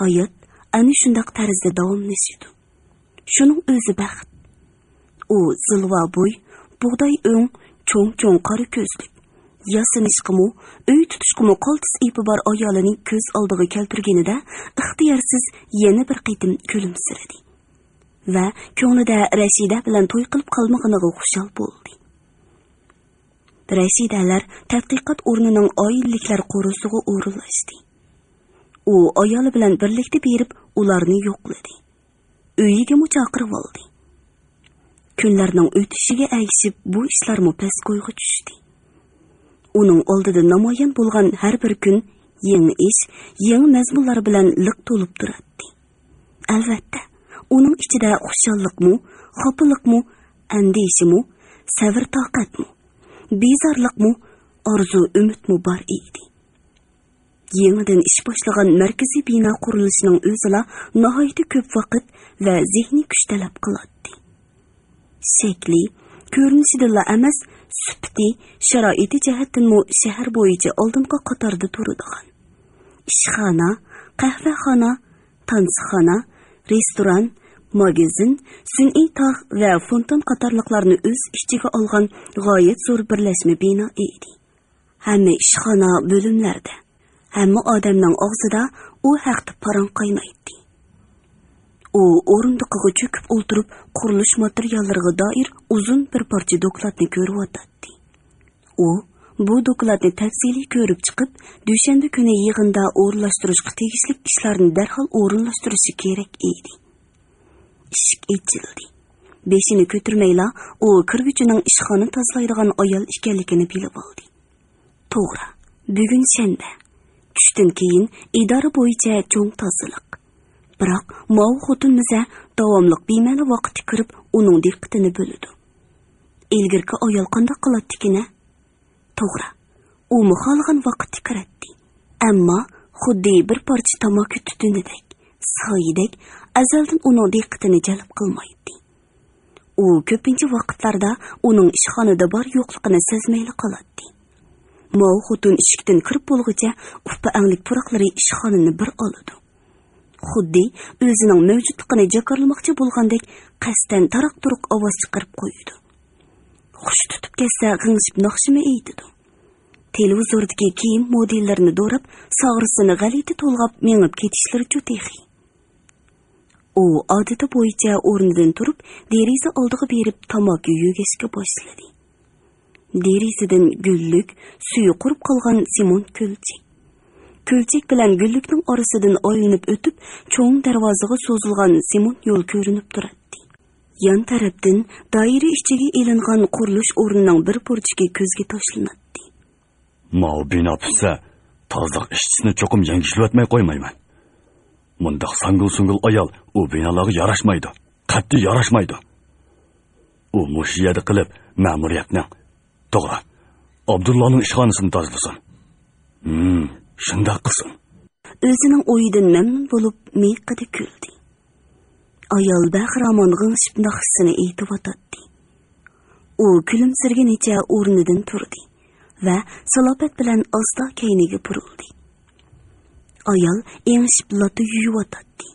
ھايات ئەنە شۇنداق تەرزدە داۋاملىشىدۇ. شۇنىڭ ئۆزى بەخت. ئۇ زىلۋا بوي، بۇغداي ئۆڭ، چوڭ-چوڭ قارا كۆزلۈك، ياسىنىشقىمۇ، ئۆي تۇتۇشقىمۇ قالتىس ئېپى بار ئايالىنى كۆز ئالدىغا كەلتۈرگىنىدە، ئىختىيارسىز يەنە بىر قېتىم كۈلۈمسىرىدى ۋە كۆڭلىدە رەشىدە بىلەن توي قىلىپ قالمىغىنىغا خۇشال بولدى. رەشىدەلەر تەتقىقات ئورنىنىڭ ئائىلىلىكلەر قورۇسىغا ئورۇنلاشتى. ئۇ ئايالى بىلەن بىرلىكتە بېرىپ ئۇلارنى يوقلىدى. ئۆيىگىمۇ چاقىرىۋالدى. كۈنلەرنىڭ ئۆتۈشىگە ئەگىشىپ بۇ ئىشلارمۇ پەسكويغا چۈشتى. ئۇنىڭ ئالدىدا نامايان بولغان ھەر بىر كۈن يېڭى ئىش، يېڭى مەزمۇنلار بىلەن لىق تولۇپ تۇراتتى. ئەلۋەتتە، ئۇنىڭ ئىچىدە خۇشاللىقمۇ، خاپىلىقمۇ، ئەندىشىمۇ، سەۋر-تاقەتمۇ، بىزارلىقمۇ، ئارزۇ-ئۈمىدمۇ بار ئىدى. يېڭىدىن ئىش باشلىغان مەركىزىي بىنا قۇرۇلۇشىنىڭ ئۆزىلا ناھايىتى كۆپ ۋاقىت ۋە زېھنىي كۈچ تەلەپ قىلاتتى. شەكلى، كۆرۈنۈشىدىنلا ئەمەس، سۈپىتى، شارائىتى جەھەتتىنمۇ شەھەر بويىچە ئالدىنقى قاتاردا تۇرىدىغان، ئىشخانا، قەھۋەخانا، تانسىخانا، رېستوران، ماگىزىن، سۈنئىي تاغ ۋە فونتان قاتارلىقلارنى ئۆز ئىچىگە ئالغان غايەت زور بىرلەشمە بىنا ئىدى. ھەممە ئىشخانا، بۆلۈملەردە، ھەممە ئادەمنىڭ ئاغزىدا ئۇ ھەقتە پاراڭ قاينايتتى. ئۇ ئورۇندۇقىغا چۆكۈپ ئولتۇرۇپ، قۇرۇلۇش ماتېرىياللىرىغا دائىر ئۇزۇن بىر پارچە دوكلاتنى كۆرۈۋاتاتتى. ئۇ بۇ دوكلاتنى تەپسىلىي كۆرۈپ چىقىپ، دۈشەنبە كۈنى يىغىندا ئورۇنلاشتۇرۇشقا تېگىشلىك ئىشلارنى دەرھال ئورۇنلاشتۇرۇشى كېرەك ئىدى. ئىشىك ئېچىلدى. بېشىنى كۆتۈرمەيلا، ئۇ كىرگۈچىنىڭ ئىشخانا تازىلايدىغان ئايال ئىكەنلىكىنى بىلىۋالدى. توغرا، بۈگۈن شەنبە. چۈشتىن كېيىن ئىدارە بويىچە چوڭ تازىلىق. بىراق ماۋۇ خوتۇن مىزە داۋاملىق بىمەنە ۋاقىتتا كىرىپ، ئۇنىڭ دىققىتىنى بۆلىدۇ. ئىلگىرىكى ئايال قانداق قىلاتتىكىنە؟ توغرا، ئۇمۇ خالىغان ۋاقىتتا كىرەتتى. ئەمما خۇددى بىر پارچە تاماكا تۈتۈنىدەك، سايىدەك ئەزەلدىن ئۇنىڭ دىققىتىنى جەلپ قىلمايتتى. ئۇ كۆپىنچە ۋاقىتلاردا ئۇنىڭ ئىشخانىدا بار يوقلۇقىنى سەزمەيلا قالاتتى. ماۋۇ خوتۇن ئىشىكتىن كىرىپ بولغۇچە ئۇپا ئەڭلىك پۇراقلىرى ئىشخانىنى بىر ئالىدۇ. خۇددى ئۆزىنىڭ مەۋجۇتلۇقىنى جاكارلىماقچى بولغاندەك قەستەن تاراق-تۇرۇق ئاۋاز چىقىرىپ قويىدۇ. خۇش تۇتۇپ كەتسە غىڭشىپ ناخشىمۇ ئېيتىدۇ. تېلېۋىزوردىكى كىيىم مودېللىرىنى دوراپ، ساغرىسىنى غەلىتە تولغاپ مېڭىپ كېتىشلىرىچۇ تېخى. ئۇ ئادىتى بويىچە ئورنىدىن تۇرۇپ، دېرىزە ئالدىغا بېرىپ تاماكا يۆگەشكە باشلىدى. دېرىزىدىن گۈللۈك، سۈيى قۇرۇپ قالغان سىمون كۆلچەك. كۆلچەك بىلەن گۈللۈكنىڭ ئارىسىدىن ئايلىنىپ ئۆتۈپ، چوڭ دەرۋازىغا سوزۇلغان سىمون يول كۆرۈنۈپ تۇراتتى. يان تەرەپتىن دائىرە ئىچىگە ئېلىنغان قۇرۇلۇش ئورنىنىڭ بىر بۇرجىكى كۆزگە تاشلىناتتى. ماۋۇ بىنا پۈتسە، تازىلىق ئىشچىسىنى چوقۇم يەڭگە ئىشلىۋەتمەي قويمايمەن. مۇنداق ساڭگۇل-سۇڭگۇل ئايال ئۇ بىنالارغا ياراشمايدۇ. قەتئىي ياراشمايدۇ. ئۇ مۇشۇ يەردە قىلىپ، مەمۇرىيەتنىڭ، توغرا، ئابدۇللانىڭ ئىشخانىسىنى تازىلىسۇن. ھىم، شۇنداق قىلسۇن. ئۆزىنىڭ ئويىدىن مەمنۇن بولۇپ، مىيىقىدا كۈلدى. ئايال بەخىرامان غىڭشىپ ناخشىسىنى ئېيتىۋاتاتتى. ئۇ كۈلۈمسىرىگىنىچە ئورنىدىن تۇردى ۋە سالاپەت بىلەن ئاستا كەينىگە بۇرۇلدى. ئايال ئېڭىشىپ لاتا يۇيۇۋاتاتتى.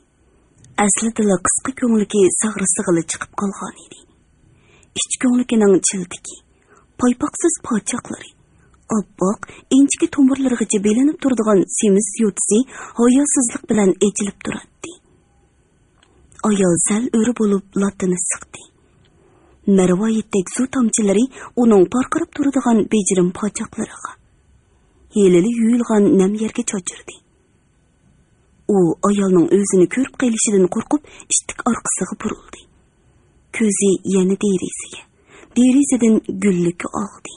ئەسلىدىلا قىسقا كۆڭلىكى ساغرىسىغىلا چىقىپ قالغانىدى. ئىچ كۆڭلىكىنىڭ چىلتىكى، پايپاقسىز پاچاقلىرى، ئاپئاق، ئىنچىكە تومۇرلىرىغىچە بىلىنىپ تۇرىدىغان سېمىز يوتىسى ھاياسىزلىق بىلەن ئېچىلىپ تۇراتتى. ئايال سەل ئۆرە بولۇپ لاتىنى سىقتى. مەرۋايىتتەك سۇ تامچىلىرى ئۇنىڭ پارقىراپ تۇرىدىغان بېجىرىم پاچاقلىرىغا، ھېلىلا يۇيۇلغان نەم يەرگە چاچرىدى. ئۇ ئايالنىڭ ئۆزىنى كۆرۈپ قېلىشىدىن قورقۇپ، ئىتتىك ئارقىسىغا بۇرۇلدى. كۆزى يەنە دېرىزىگە، دېرىزىدىن گۈللۈككە ئاغدى.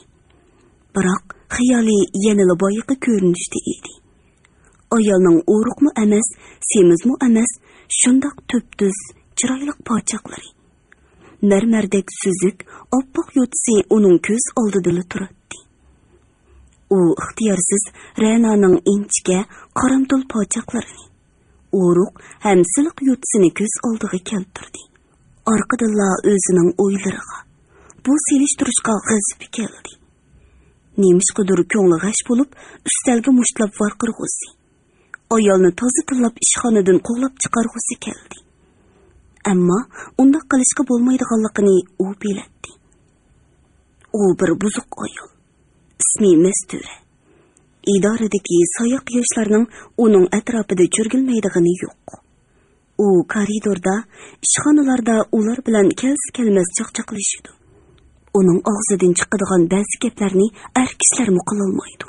بىراق خىيالى يەنىلا بايىقى كۆرۈنۈشتە ئىدى. ئايالنىڭ ئورۇقمۇ ئەمەس، سېمىزمۇ ئەمەس، شۇنداق تۈپتۈز، چىرايلىق پاچاقلىرى، مەرمەردەك سۈزۈك، ئاپئاق يوتىسى ئۇنىڭ كۆز ئالدىدىلا تۇراتتى. ئۇ ئىختىيارسىز رەنانىڭ ئىنچىكە، قارامتۇل پاچاقلىرىنى، ئورۇق ھەم سىلىق يوتىسىنى كۆز ئالدىغا كەلتۈردى. ئارقىدىنلا ئۆزىنىڭ ئويلىرىغا، بۇ سېلىشتۇرۇشقا غەزىپى كەلدى. نېمىشقىدۇر كۆڭلى غەش بولۇپ، ئۈستەلگە مۇشتلاپ ۋارقىرىغۇسى، ئايالنى تازا تىللاپ ئىشخانىدىن قوغلاپ چىقارغۇسى كەلدى. ئەمما ئۇنداق قىلىشقا بولمايدىغانلىقىنى ئۇ بىلەتتى. ئۇ بىر بۇزۇق ئايال. ئىسمى مەستۈرە. ئىدارىدىكى ساياق ياشلارنىڭ ئۇنىڭ ئەتراپىدا چۆرگىلمەيدىغىنى يوق. ئۇ كارىدوردا، ئىشخانىلاردا ئۇلار بىلەن كەلسە-كەلمەس چاقچاقلىشىدۇ. ئۇنىڭ ئاغزىدىن چىقىدىغان بەزى گەپلەرنى ئەر كىشىلەرمۇ قىلالمايدۇ.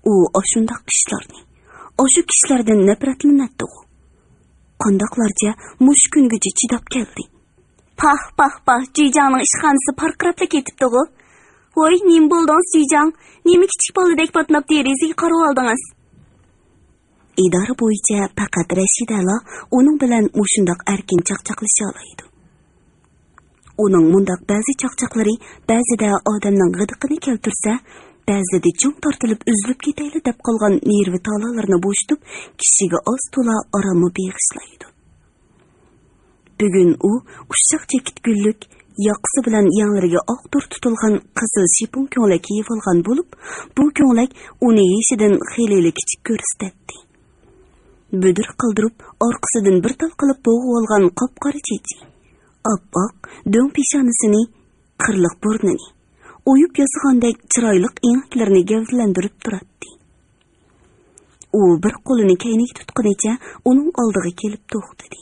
ئۇ ئاشۇنداق ئىشلارنى، ئاشۇ كىشىلەردىن نەپرەتلىنەتتىغۇ. قانداقلارچە مۇشۇ كۈنگىچە چىداپ كەلدى. پاھ، پاھ، پاھ، جۈيجاڭنىڭ ئىشخانىسى پارقىراپلا كېتىپتىغۇ. ۋوي، نېمە بولدىڭىز، جۈيجاڭ؟ نېمە كىچىك بالىدەك پاتناپ دېرىزىگە قارىۋالدىڭىز؟ ئىدارە بويىچە پەقەت رەشىدەلا ئۇنىڭ بىلەن مۇشۇنداق ئەركىن چاقچاقلىشالايدۇ. ئۇنىڭ مۇنداق بەزى چاقچاقلىرى بەزىدە ئادەمنىڭ غىدىقىنى كەلتۈرسە، بەزىدە چىڭ تارتىلىپ ئۈزۈلۈپ كېتەيلى دەپ قالغان نېرۋا تالالىرىنى بوشىتىپ، كىشىگە ئاز-تولا ئاراممۇ بېغىشلايدۇ. بۈگۈن ئۇ ئۇششاق چېكىت گۈللۈك، ياقىسى بىلەن يەڭلىرىگە ئاق تور تۇتۇلغان قىزىل شىپون كۆڭلەك كىيىۋالغان بولۇپ، بۇ كۆڭلەك ئۇنى يېشىدىن خېلىلا كىچىك كۆرسىتەتتى. بۈدۈر قالدۇرۇپ، ئارقىسىدىن بىر تال قىلىپ بوغۇۋالغان قاپقارا چېچى، ئاپئاق دۆڭ پېشانىسىنى، قىرلىق بۇرنىنى، ئويۇپ ياسىغاندەك چىرايلىق ئېڭەكلىرىنى گەۋدىلەندۈرۈپ تۇراتتى. ئۇ بىر قولىنى كەينىگە تۇتقىنىچە ئۇنىڭ ئالدىغا كېلىپ توختىدى.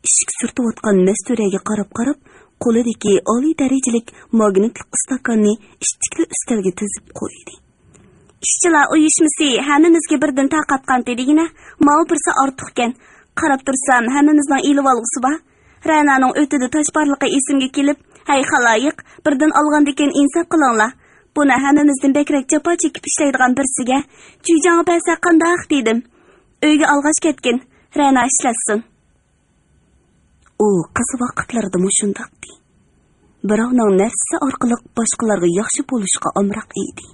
ئىشىك سۈرتۈۋاتقان مەستۇرەگە قاراپ-قاراپ، قولىدىكى ئالىي دەرىجىلىك ماگنىتلىق ئىستاكاننى ئىتتىكلا ئۈستەلگە تىزىپ قويدى. ئىشچىلار ئۇيۇشمىسى ھەممىمىزگە بىردىن تارقاتقانتى دېگىنە، ماۋۇ بىرسى ئارتۇقكەن. قاراپ تۇرسام، ھەممىمىزنىڭ ئېلىۋالغۇسى بار. رەنانىڭ ئۆتىدە تاش بارلىقى ئېسىمگە كېلىپ، ھەي خالايىق، بىردىن ئالغاندىكىن ئىنساپ قىلىڭلار. بۇنى ھەممىمىزدىن بەكرەك جاپا چېكىپ ئىشلەيدىغان بىرسىگە، جۈيجاڭغا بەرسەك قانداق دېدىم. ئۆيگە ئالغاچ كەتكىن، رەنا ئىشلەتسۇن. ئۇ قىز ۋاقىتلىرىدىمۇ شۇنداقتى. بىراۋنىڭ نەرسىسى ئارقىلىق باشقىلارغا ياخشى بولۇشقا ئامراق ئىدى.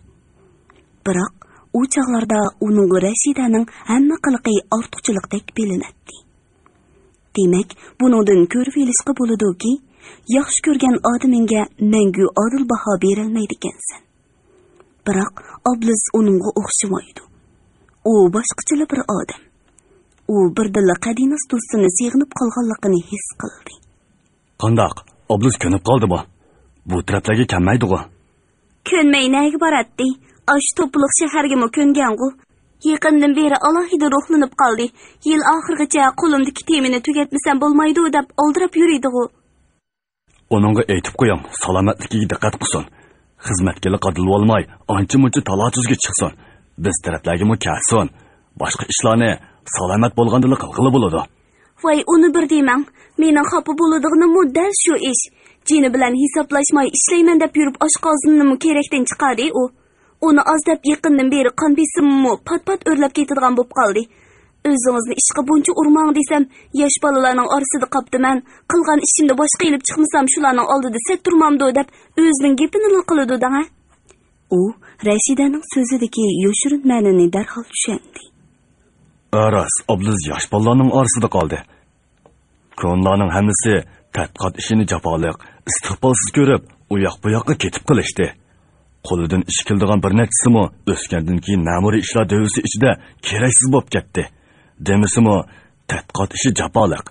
بىراق ئۇ چاغلاردا ئۇنىڭغا رەشىدەنىڭ ھەممە قىلىقى ئارتۇقچىلىقتەك بىلىنەتتى. دېمەك، بۇنىڭدىن كۆرۈۋېلىشقا بولىدۇكى، ياخشى كۆرگەن ئادىمىڭگە مەڭگۈ ئادىل باھا بېرەلمەيدىكەنسەن. بىراق ئابلىز ئۇنىڭغا ئوخشىمايدۇ. ئۇ باشقىچىلا بىر ئادەم. ئۇ بىردىنلا قەدىناس دوستىنى سېغىنىپ قالغانلىقىنى ھېس قىلدى. قانداق؟ ئابلىز كۆنۈپ قالدىمۇ؟ بۇ تەرەپلەرگە كەلمەيدىغۇ؟ كۆنمەي نەگە باراتتى؟ ئاشۇ توپىلىق شەھەرگىمۇ كۆنگەنغۇ؟ يېقىندىن بېرى ئالاھىدە روھلىنىپ قالدى. يىل ئاخىرىغىچە قولۇمدىكى تېمىنى تۈگەتمىسەم بولمايدۇ دەپ ئالدىراپ يۈرىدىغۇ. ئۇنىڭغا ئېيتىپ قويۇڭ، سالامەتلىكىگە دىققەت قىلسۇن. خىزمەتكىلا قادىلىۋالماي، ئانچە-مۇنچە تالا-تۈزگە چىقسۇن. بىز تەرەپلەرگىمۇ كەلسۇن. باشقا ئىشلارنى سالامەت بولغاندىلا قىلغىلى بولىدۇ. ۋاي، ئۇنى بىر دېمەڭ. مېنىڭ خاپا بولىدىغىنىممۇ دەل شۇ ئىش. جېنى بىلەن ھېسابلاشماي ئىشلەيمەن دەپ يۈرۈپ ئاشقازىنىنىمۇ كېرەكتىن چىقاردى ئۇ. ئۇنى ئاز دەپ يېقىندىن بېرى قان بېسىمىممۇ پات-پات ئۆرلەپ كېتىدىغان بولۇپ قالدى. ئۆزىڭىزنى ئىشقا بۇنچە ئۇرماڭ دېسەم، ياش بالىلارنىڭ ئارىسىدا قاپتىمەن، قىلغان ئىشىمنى باشقا ئېلىپ چىقمىسام شۇلارنىڭ ئالدىدا سەت تۇرمامدۇ دەپ ئۆزىنىڭ گېپىنىلا قىلىدۇ دەڭە. ئۇ رەشىدەنىڭ سۆزىدىكى يوشۇرۇن مەنىنى دەرھال چۈشەندى. ئاراس، ئابلىز ياش بالىلارنىڭ ئارىسىدا قالدى. كونىلارنىڭ ھەممىسى تەتقىقات ئىشىنى جاپالىق، ئىستىقبالسىز كۆرۈپ، ئۇ ياق بۇ ياققا كېتىپ قېلىشتى. قولىدىن ئىش كېلىدىغان بىر نەچچىسىمۇ ئۆسكەندىن كېيىن مەمۇرىي ئىشلار دۆۋىسى ئىچىدە كېرەكسىز بولۇپ كەتتى. دېمىسىمۇ، تەتقىقات ئىشى جاپالىق.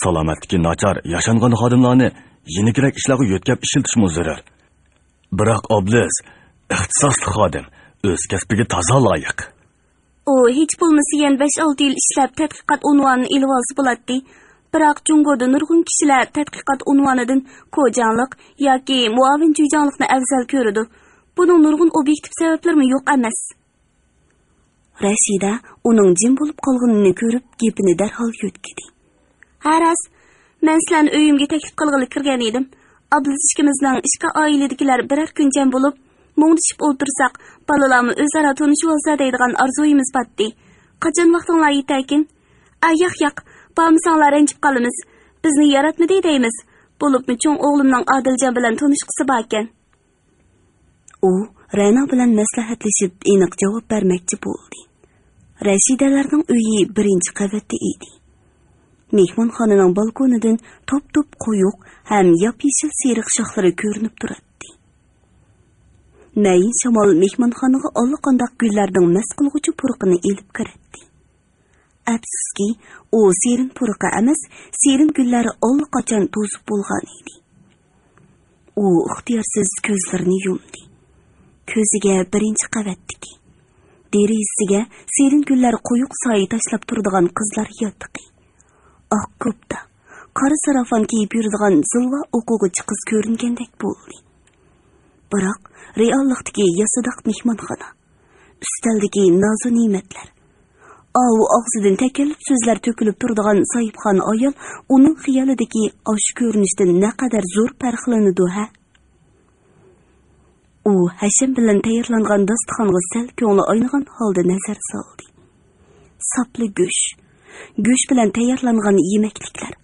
سالامەتلىكى ناچار، ياشانغان خادىملارنى يېنىكرەك ئىشلارغا يۆتكەپ ئىشلىتىشمۇ زۆرۈر. بىراق ئابلىز ئىختىساسلىق خادىم، ئۆز كەسپىگە تازا لايىق. ئۇ ھېچ بولمىسا يەنە بەش-ئالتە يىل ئىشلەپ، تەتقىقات ئۇنۋانىنى ئېلىۋالسا بولاتتى. بىراق جۇڭگودا نۇرغۇن كىشىلەر تەتقىقات ئۇنۋانىدىن كوجاڭلىق ياكى مۇئاۋىن جۈيجاڭلىقنى ئەۋزەل كۆرىدۇ. بۇنىڭ نۇرغۇن ئوبيېكتىپ سەۋەبلىرىمۇ يوق ئەمەس. رەشىدە ئۇنىڭ جىم بولۇپ قالغىنىنى كۆرۈپ، گېپىنى دەرھال يۆتكىدى. ھە، راست. مەن سىلەرنى ئۆيۈمگە تەكلىپ قىلغىلى كىرگەن ئىدىم. ئابلىز ئىككىمىزنىڭ ئىككى ئائىلىدىكىلەر بىرەر كۈن جەم بولۇپ، مۇڭدىشىپ ئولتۇرساق، بالىلارمۇ ئۆزئارا تونۇشۇۋالسا دەيدىغان ئارزۇيىمىز باتتى. قاچان ۋاقتىڭلار يېتەركىن؟ ئا، ياق، ياق، بارمىساڭلار رەنجىپ قالىمىز. بىزنى ياراتمىدى دەيمىز. بولۇپمۇ چوڭ ئوغلۇمنىڭ ئادىلجان بىلەن تونۇشقۇسى باركەن. ئۇ رەنا بىلەن مەسلىھەتلىشىپ، ئېنىق جاۋاب بەرمەكچى بولدى. رەشىدەلەرنىڭ ئۆيى بىرىنچى قەۋەتتە ئىدى. مېھمانخانىنىڭ بالكونىدىن توپ-توپ قويۇق ھەم ياپيېشىل سېرىق شاخلىرى كۆرۈنۈپ تۇراتتى. مەيىن شامال مېھمانخانىغا ئاللىقانداق گۈللەرنىڭ مەست قىلغۇچى پۇرىقىنى ئېلىپ كىرەتتى. ئەپسۇسكى، ئۇ سېرىن پۇرىقى ئەمەس، سېرىن گۈللەر ئاللىقاچان توزۇپ بولغان ئىدى. ئۇ ئىختىيارسىز كۆزلىرىنى يۇمدى. كۆزىگە بىرىنچى قەۋەتتىكى، دېرىزىسىگە سېرىن گۈللەر قويۇق سايە تاشلاپ تۇرىدىغان قىزلار ياتىقى، ئاق كوپتا، قارا ساراپان كىيىپ يۈرىدىغان زىلۋا ئوقۇغۇچى قىز كۆرۈنگەندەك بولدى. بىراق رېئاللىقتىكى ياسىداق مېھمانخانا، ئۈستەلدىكى نازۇ نېمەتلەر، ئاۋۇ ئاغزىدىن تەكەللۇپ سۆزلەر تۆكۈلۈپ تۇرىدىغان ساھىبخانا ئايال ئۇنىڭ خىيالىدىكى ئاشۇ كۆرۈنۈشتىن نەقەدەر زور پەرقلىنىدۇ ھە؟ ئۇ ھەشەم بىلەن تەييارلانغان داستىخانغا سەل كۆڭلى ئاينىغان ھالدا نەزەر سالدى. ساپلا گۆش، گۆش بىلەن تەييارلانغان يېمەكلىكلەر،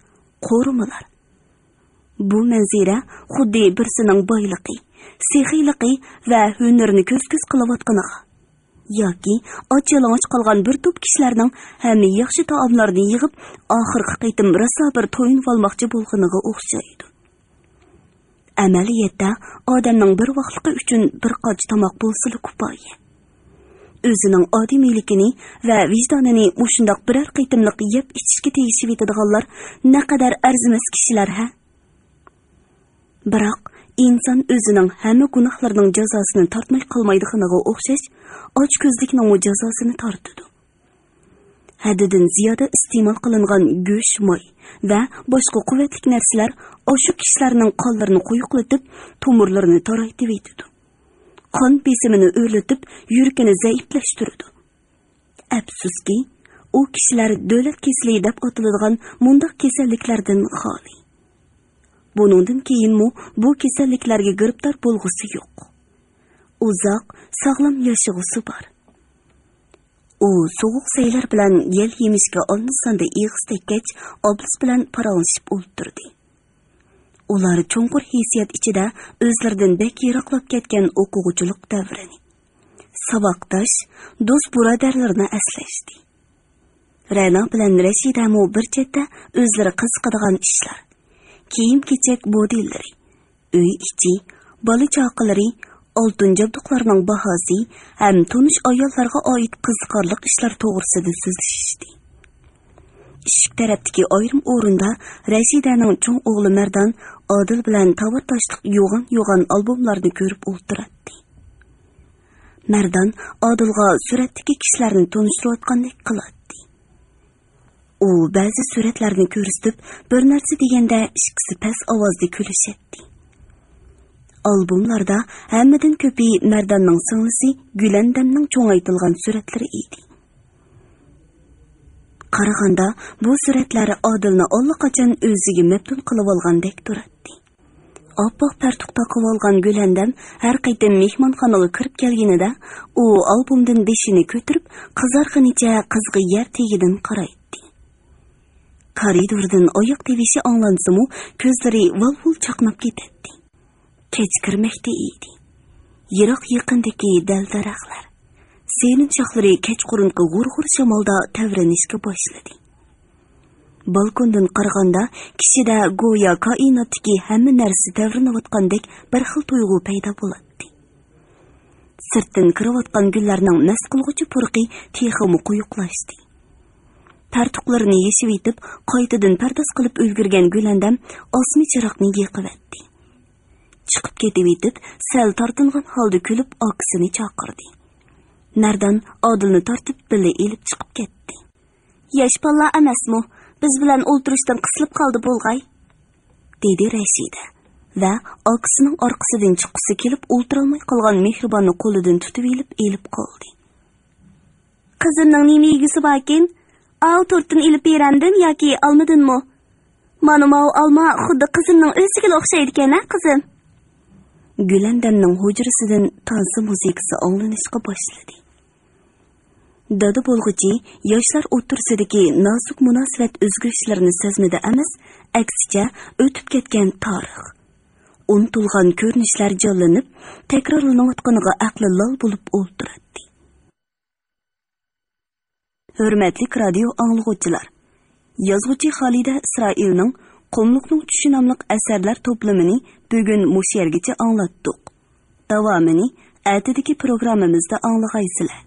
قورۇمىلار. بۇ مەنزىرە خۇددى بىرسىنىڭ بايلىقى، سېخىيلىقى ۋە ھۈنىرىنى كۆز-كۆز قىلىۋاتقىنىغا ياكى ئاچ-يالىڭاچ قالغان بىر توپ كىشىلەرنىڭ ھەممە ياخشى تائاملارنى يىغىپ، ئاخىرقى قېتىم راسا بىر تويۇنۇۋالماقچى بولغىنىغا ئوخشايدۇ. ئەمەلىيەتتە، ئادەمنىڭ بىر ۋاقلىقى ئۈچۈن بىر قاچا تاماق بولسىلا كۇپايە. ئۆزىنىڭ ئادىمىيلىكىنى ۋە ۋىجدانىنى مۇشۇنداق بىرەر قېتىملىق يەپ ئىچىشكە تېگىشىۋېتىدىغانلار نەقەدەر ئەرزىمەس كىشىلەر ھە؟ بىراق ئىنسان ئۆزىنىڭ ھەممە گۇناھلىرىنىڭ جازاسىنى تارتماي قالمايدىغىنىغا ئوخشاش، ئاچكۆزلۈكنىڭمۇ جازاسىنى تارتىدۇ. ھەددىدىن زىيادە ئىستېمال قىلىنغان گۆش، ماي ۋە باشقا قۇۋۋەتلىك نەرسىلەر ئاشۇ كىشىلەرنىڭ قانلىرىنى قويۇقلىتىپ، تومۇرلىرىنى تارايتىۋېتىدۇ. قان بېسىمىنى ئۆرلىتىپ، يۈرىكىنى زەئىپلەشتۈرىدۇ. ئەپسۇسكى، ئۇ كىشىلەر دۆلەت كېسىلى دەپ ئاتىلىدىغان مۇنداق كېسەللىكلەردىن خالىي. بۇنىڭدىن كېيىنمۇ بۇ كېسەللىكلەرگە گىرىپتار بولغۇسى يوق. ئۇزاق، ساغلام ياشىغۇسى بار. ئۇ سوغۇق سەيلەر بىلەن يەل يېمىشكە ئاللىساندا ئېغىز تەگكەچ، ئابلىز بىلەن پاراڭلىشىپ ئولتۇردى. ئۇلار چوڭقۇر ھېسسىيات ئىچىدە ئۆزلىرىدىن بەك يىراقلاپ كەتكەن ئوقۇغۇچىلىق دەۋرىنى، ساۋاقداش، دوست-بۇرادەرلىرىنى ئەسلەشتى. رەنا بىلەن رەشىدەمۇ بىر چەتتە ئۆزلىرى قىزىقىدىغان ئىشلار، كىيىم-كېچەك مودېللىرى، ئۆي ئىچى، بالا-چاقىلىرى، ئالتۇن جابدۇقلارنىڭ باھاسى ھەم تونۇش ئاياللارغا ئائىت قىزىقارلىق ئىشلار توغرىسىدا سۆزلىشىشتى. ئىشىك تەرەپتىكى ئايرىم ئورۇندا رەشىدەنىڭ چوڭ ئوغلى مەردان ئادىل بىلەن تاۋار تاشلىق يوغان-يوغان ئالبوملارنى كۆرۈپ ئولتۇراتتى. مەردان ئادىلغا سۈرەتتىكى كىشىلەرنى تونۇشتۇرۇۋاتقاندەك قىلاتتى. ئۇ بەزى سۈرەتلەرنى كۆرسىتىپ، بىر نەرسە دېگەندە ئىككىسى پەس ئاۋازدا كۈلۈشەتتى. ئالبوملاردا ھەممىدىن كۆپى مەرداننىڭ سىڭلىسى گۈلەندەمنىڭ چوڭايتىلغان سۈرەتلىرى ئىدى. قارىغاندا، بۇ سۈرەتلەر ئادىلنى ئاللىقاچان ئۆزىگە مەپتۇن قىلىۋالغاندەك تۇراتتى. ئاپئاق پەرتۇق تاقىۋالغان گۈلەندەم ھەر قېتىم مېھمانخانىغا كىرىپ كەلگىنىدە، ئۇ ئالبومدىن بېشىنى كۆتۈرۈپ، قىزارغىنىچە قىزغا يەر تېگىدىن قارايتتى. كارىدوردىن ئاياق تىۋىشى ئاڭلانسىمۇ، كۆزلىرى ۋال-ۋۇل چاقناپ كېتەتتى. كەچ كىرمەكتە ئىدى. يىراق-يېقىندىكى دەل-دەرەخلەر، سېرىن شاخلىرى كەچقۇرۇنقى غۇر-غۇر شامالدا تەۋرىنىشكە باشلىدى. بالكوندىن قارىغاندا، كىشىدە گويا كائىناتتىكى ھەممە نەرسە تەۋرىنىۋاتقاندەك بىر خىل تۇيغۇ پەيدا بولاتتى. سىرتتىن كىرىۋاتقان گۈللەرنىڭ مەست قىلغۇچى پۇرىقى تېخىمۇ قويۇقلاشتى. پەرتۇقلىرىنى يېشىۋېتىپ، قايتىدىن پەرداز قىلىپ ئۈلگۈرگەن گۈلەندەم ئاسما چىراغنى يېقىۋەتتى. چىقىپ كېتىۋېتىپ، سەل تارتىنغان ھالدا كۈلۈپ، ئاكىسىنى چاقىردى. مەردان ئادىلنى تارتىپ، بىللە ئېلىپ چىقىپ كەتتى. «ياش بالىلار ئەمەسمۇ، بىز بىلەن ئولتۇرۇشتىن قىسىلىپ قالدى بولغاي»، دېدى رەشىدە ۋە ئاكىسىنىڭ ئارقىسىدىن چىققۇسى كېلىپ ئولتۇرالماي قالغان مېھرىباننى قولىدىن تۇتۇۋېلىپ ئېلىپ قالدى. «قىزىمنىڭ نېمە يېگۈسى باركىن؟ ئاۋۇ تورتتىن ئېلىپ بېرەمدىم ياكى ئالمىدىنمۇ؟ مانا ماۋۇ ئالما خۇددى قىزىمنىڭ ئۆزىگىلا ئوخشايدىكەن-ھە، قىزىم.» گۈلەندەمنىڭ ھۇجرىسىدىن تانسا مۇزىكىسى ئاڭلىنىشقا باشلىدى. دادا بولغۇچى ياشلار ئوتتۇرىسىدىكى نازۇك مۇناسىۋەت ئۆزگىرىشلىرىنى سەزمىدە ئەمەس، ئەكسىچە ئۆتۈپ كەتكەن تارىخ، ئۇنتۇلغان كۆرۈنۈشلەر جانلىنىپ، تەكرارلىنىۋاتقىنىغا ئەقلى لال بولۇپ ئولتۇراتتى. ھۆرمەتلىك رادىيو ئاڭلىغۇچىلار! يازغۇچى خالىدە ئىسرائىلنىڭ قۇملۇقنىڭ چۈشى ناملىق ئەسەرلەر توپلىمىنى بۈگۈن مۇشۇ يەرگىچە ئاڭلاتتۇق. داۋامىنى ئەتىدىكى پروگراممىمىزدا ئاڭلىغايسىلەر.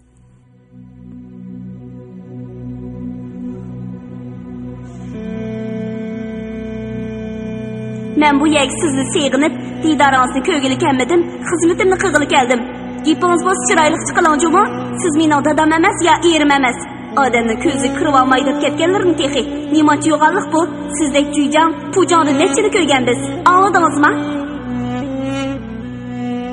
مەن بۇ يەرگە سىزنى سېغىنىپ، دىدارىڭىزنى كۆرگىلى كەلمىدىم، خىزمىتىمنى قىلغىلى كەلدىم. گېپىڭىز بولسا چىرايلىقچە قىلىڭ جۇمۇ، سىز مېنىڭ دادام ئەمەس يا ئېرىم ئەمەس. ئادەمنىڭ كۆزى كىرىۋالماي دەپ كەتكەنلىرىمۇ تېخى. نېمانچە يوغانلىق بۇ؟ سىزدەك جۈيجاڭ، پۇجاڭدىن نەچچىنى كۆرگەن بىز. ئاڭلىدىڭىزما؟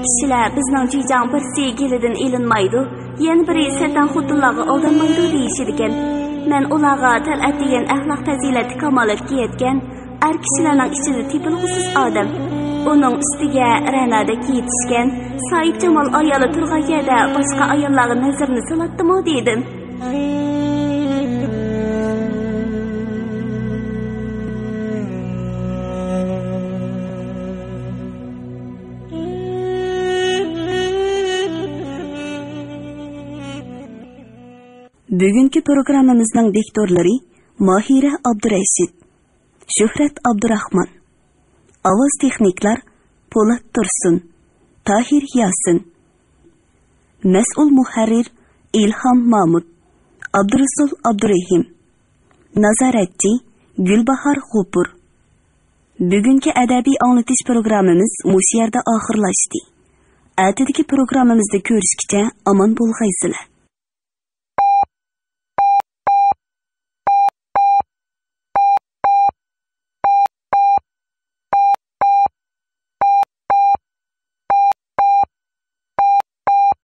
كىشىلەر بىزنىڭ جۈيجاڭ بىرسى گېلىدىن ئېلىنمايدۇ، يەنە بىرى سەتەڭ خوتۇنلارغا ئالدانمايدۇ دېيىشىدىكەن. مەن ئۇلارغا تەلئەت دېگەن ئەخلاق پەزىلەتتە كامالەتكە يەتكەن، ئەر كىشىلەرنىڭ ئىچىدە تېپىلغۇسىز ئادەم. ئۇنىڭ ئۈستىگە رەنادەك يېتىشكەن، ساھىبجامال ئايالى تۇرغان يەردە باشقا ئاياللارغا نەزىرىنى سالاتتىمۇ دېدىم. بۈگۈنكى پروگراممىمىزنىڭ دىكتورلىرى ماھىرە ئابدۇرەشىت، شۆھرەت ئابدۇراخمان. ئاۋاز تېخنىكلار پولات تۇرسۇن، تاھىر ياسىن. مەسئۇل مۇھەررىر ئىلھام مامۇت، ئابدۇرۇسۇل ئابدۇرېھىم. نازارەتچى گۈلباھار غوپۇر. بۈگۈنكى ئەدەبىي ئاڭلىتىش پروگراممىمىز مۇشۇ يەردە ئاخىرلاشتى. ئەتىدىكى پروگراممىمىزدا كۆرۈشكىچە ئامان بولغايسىلەر.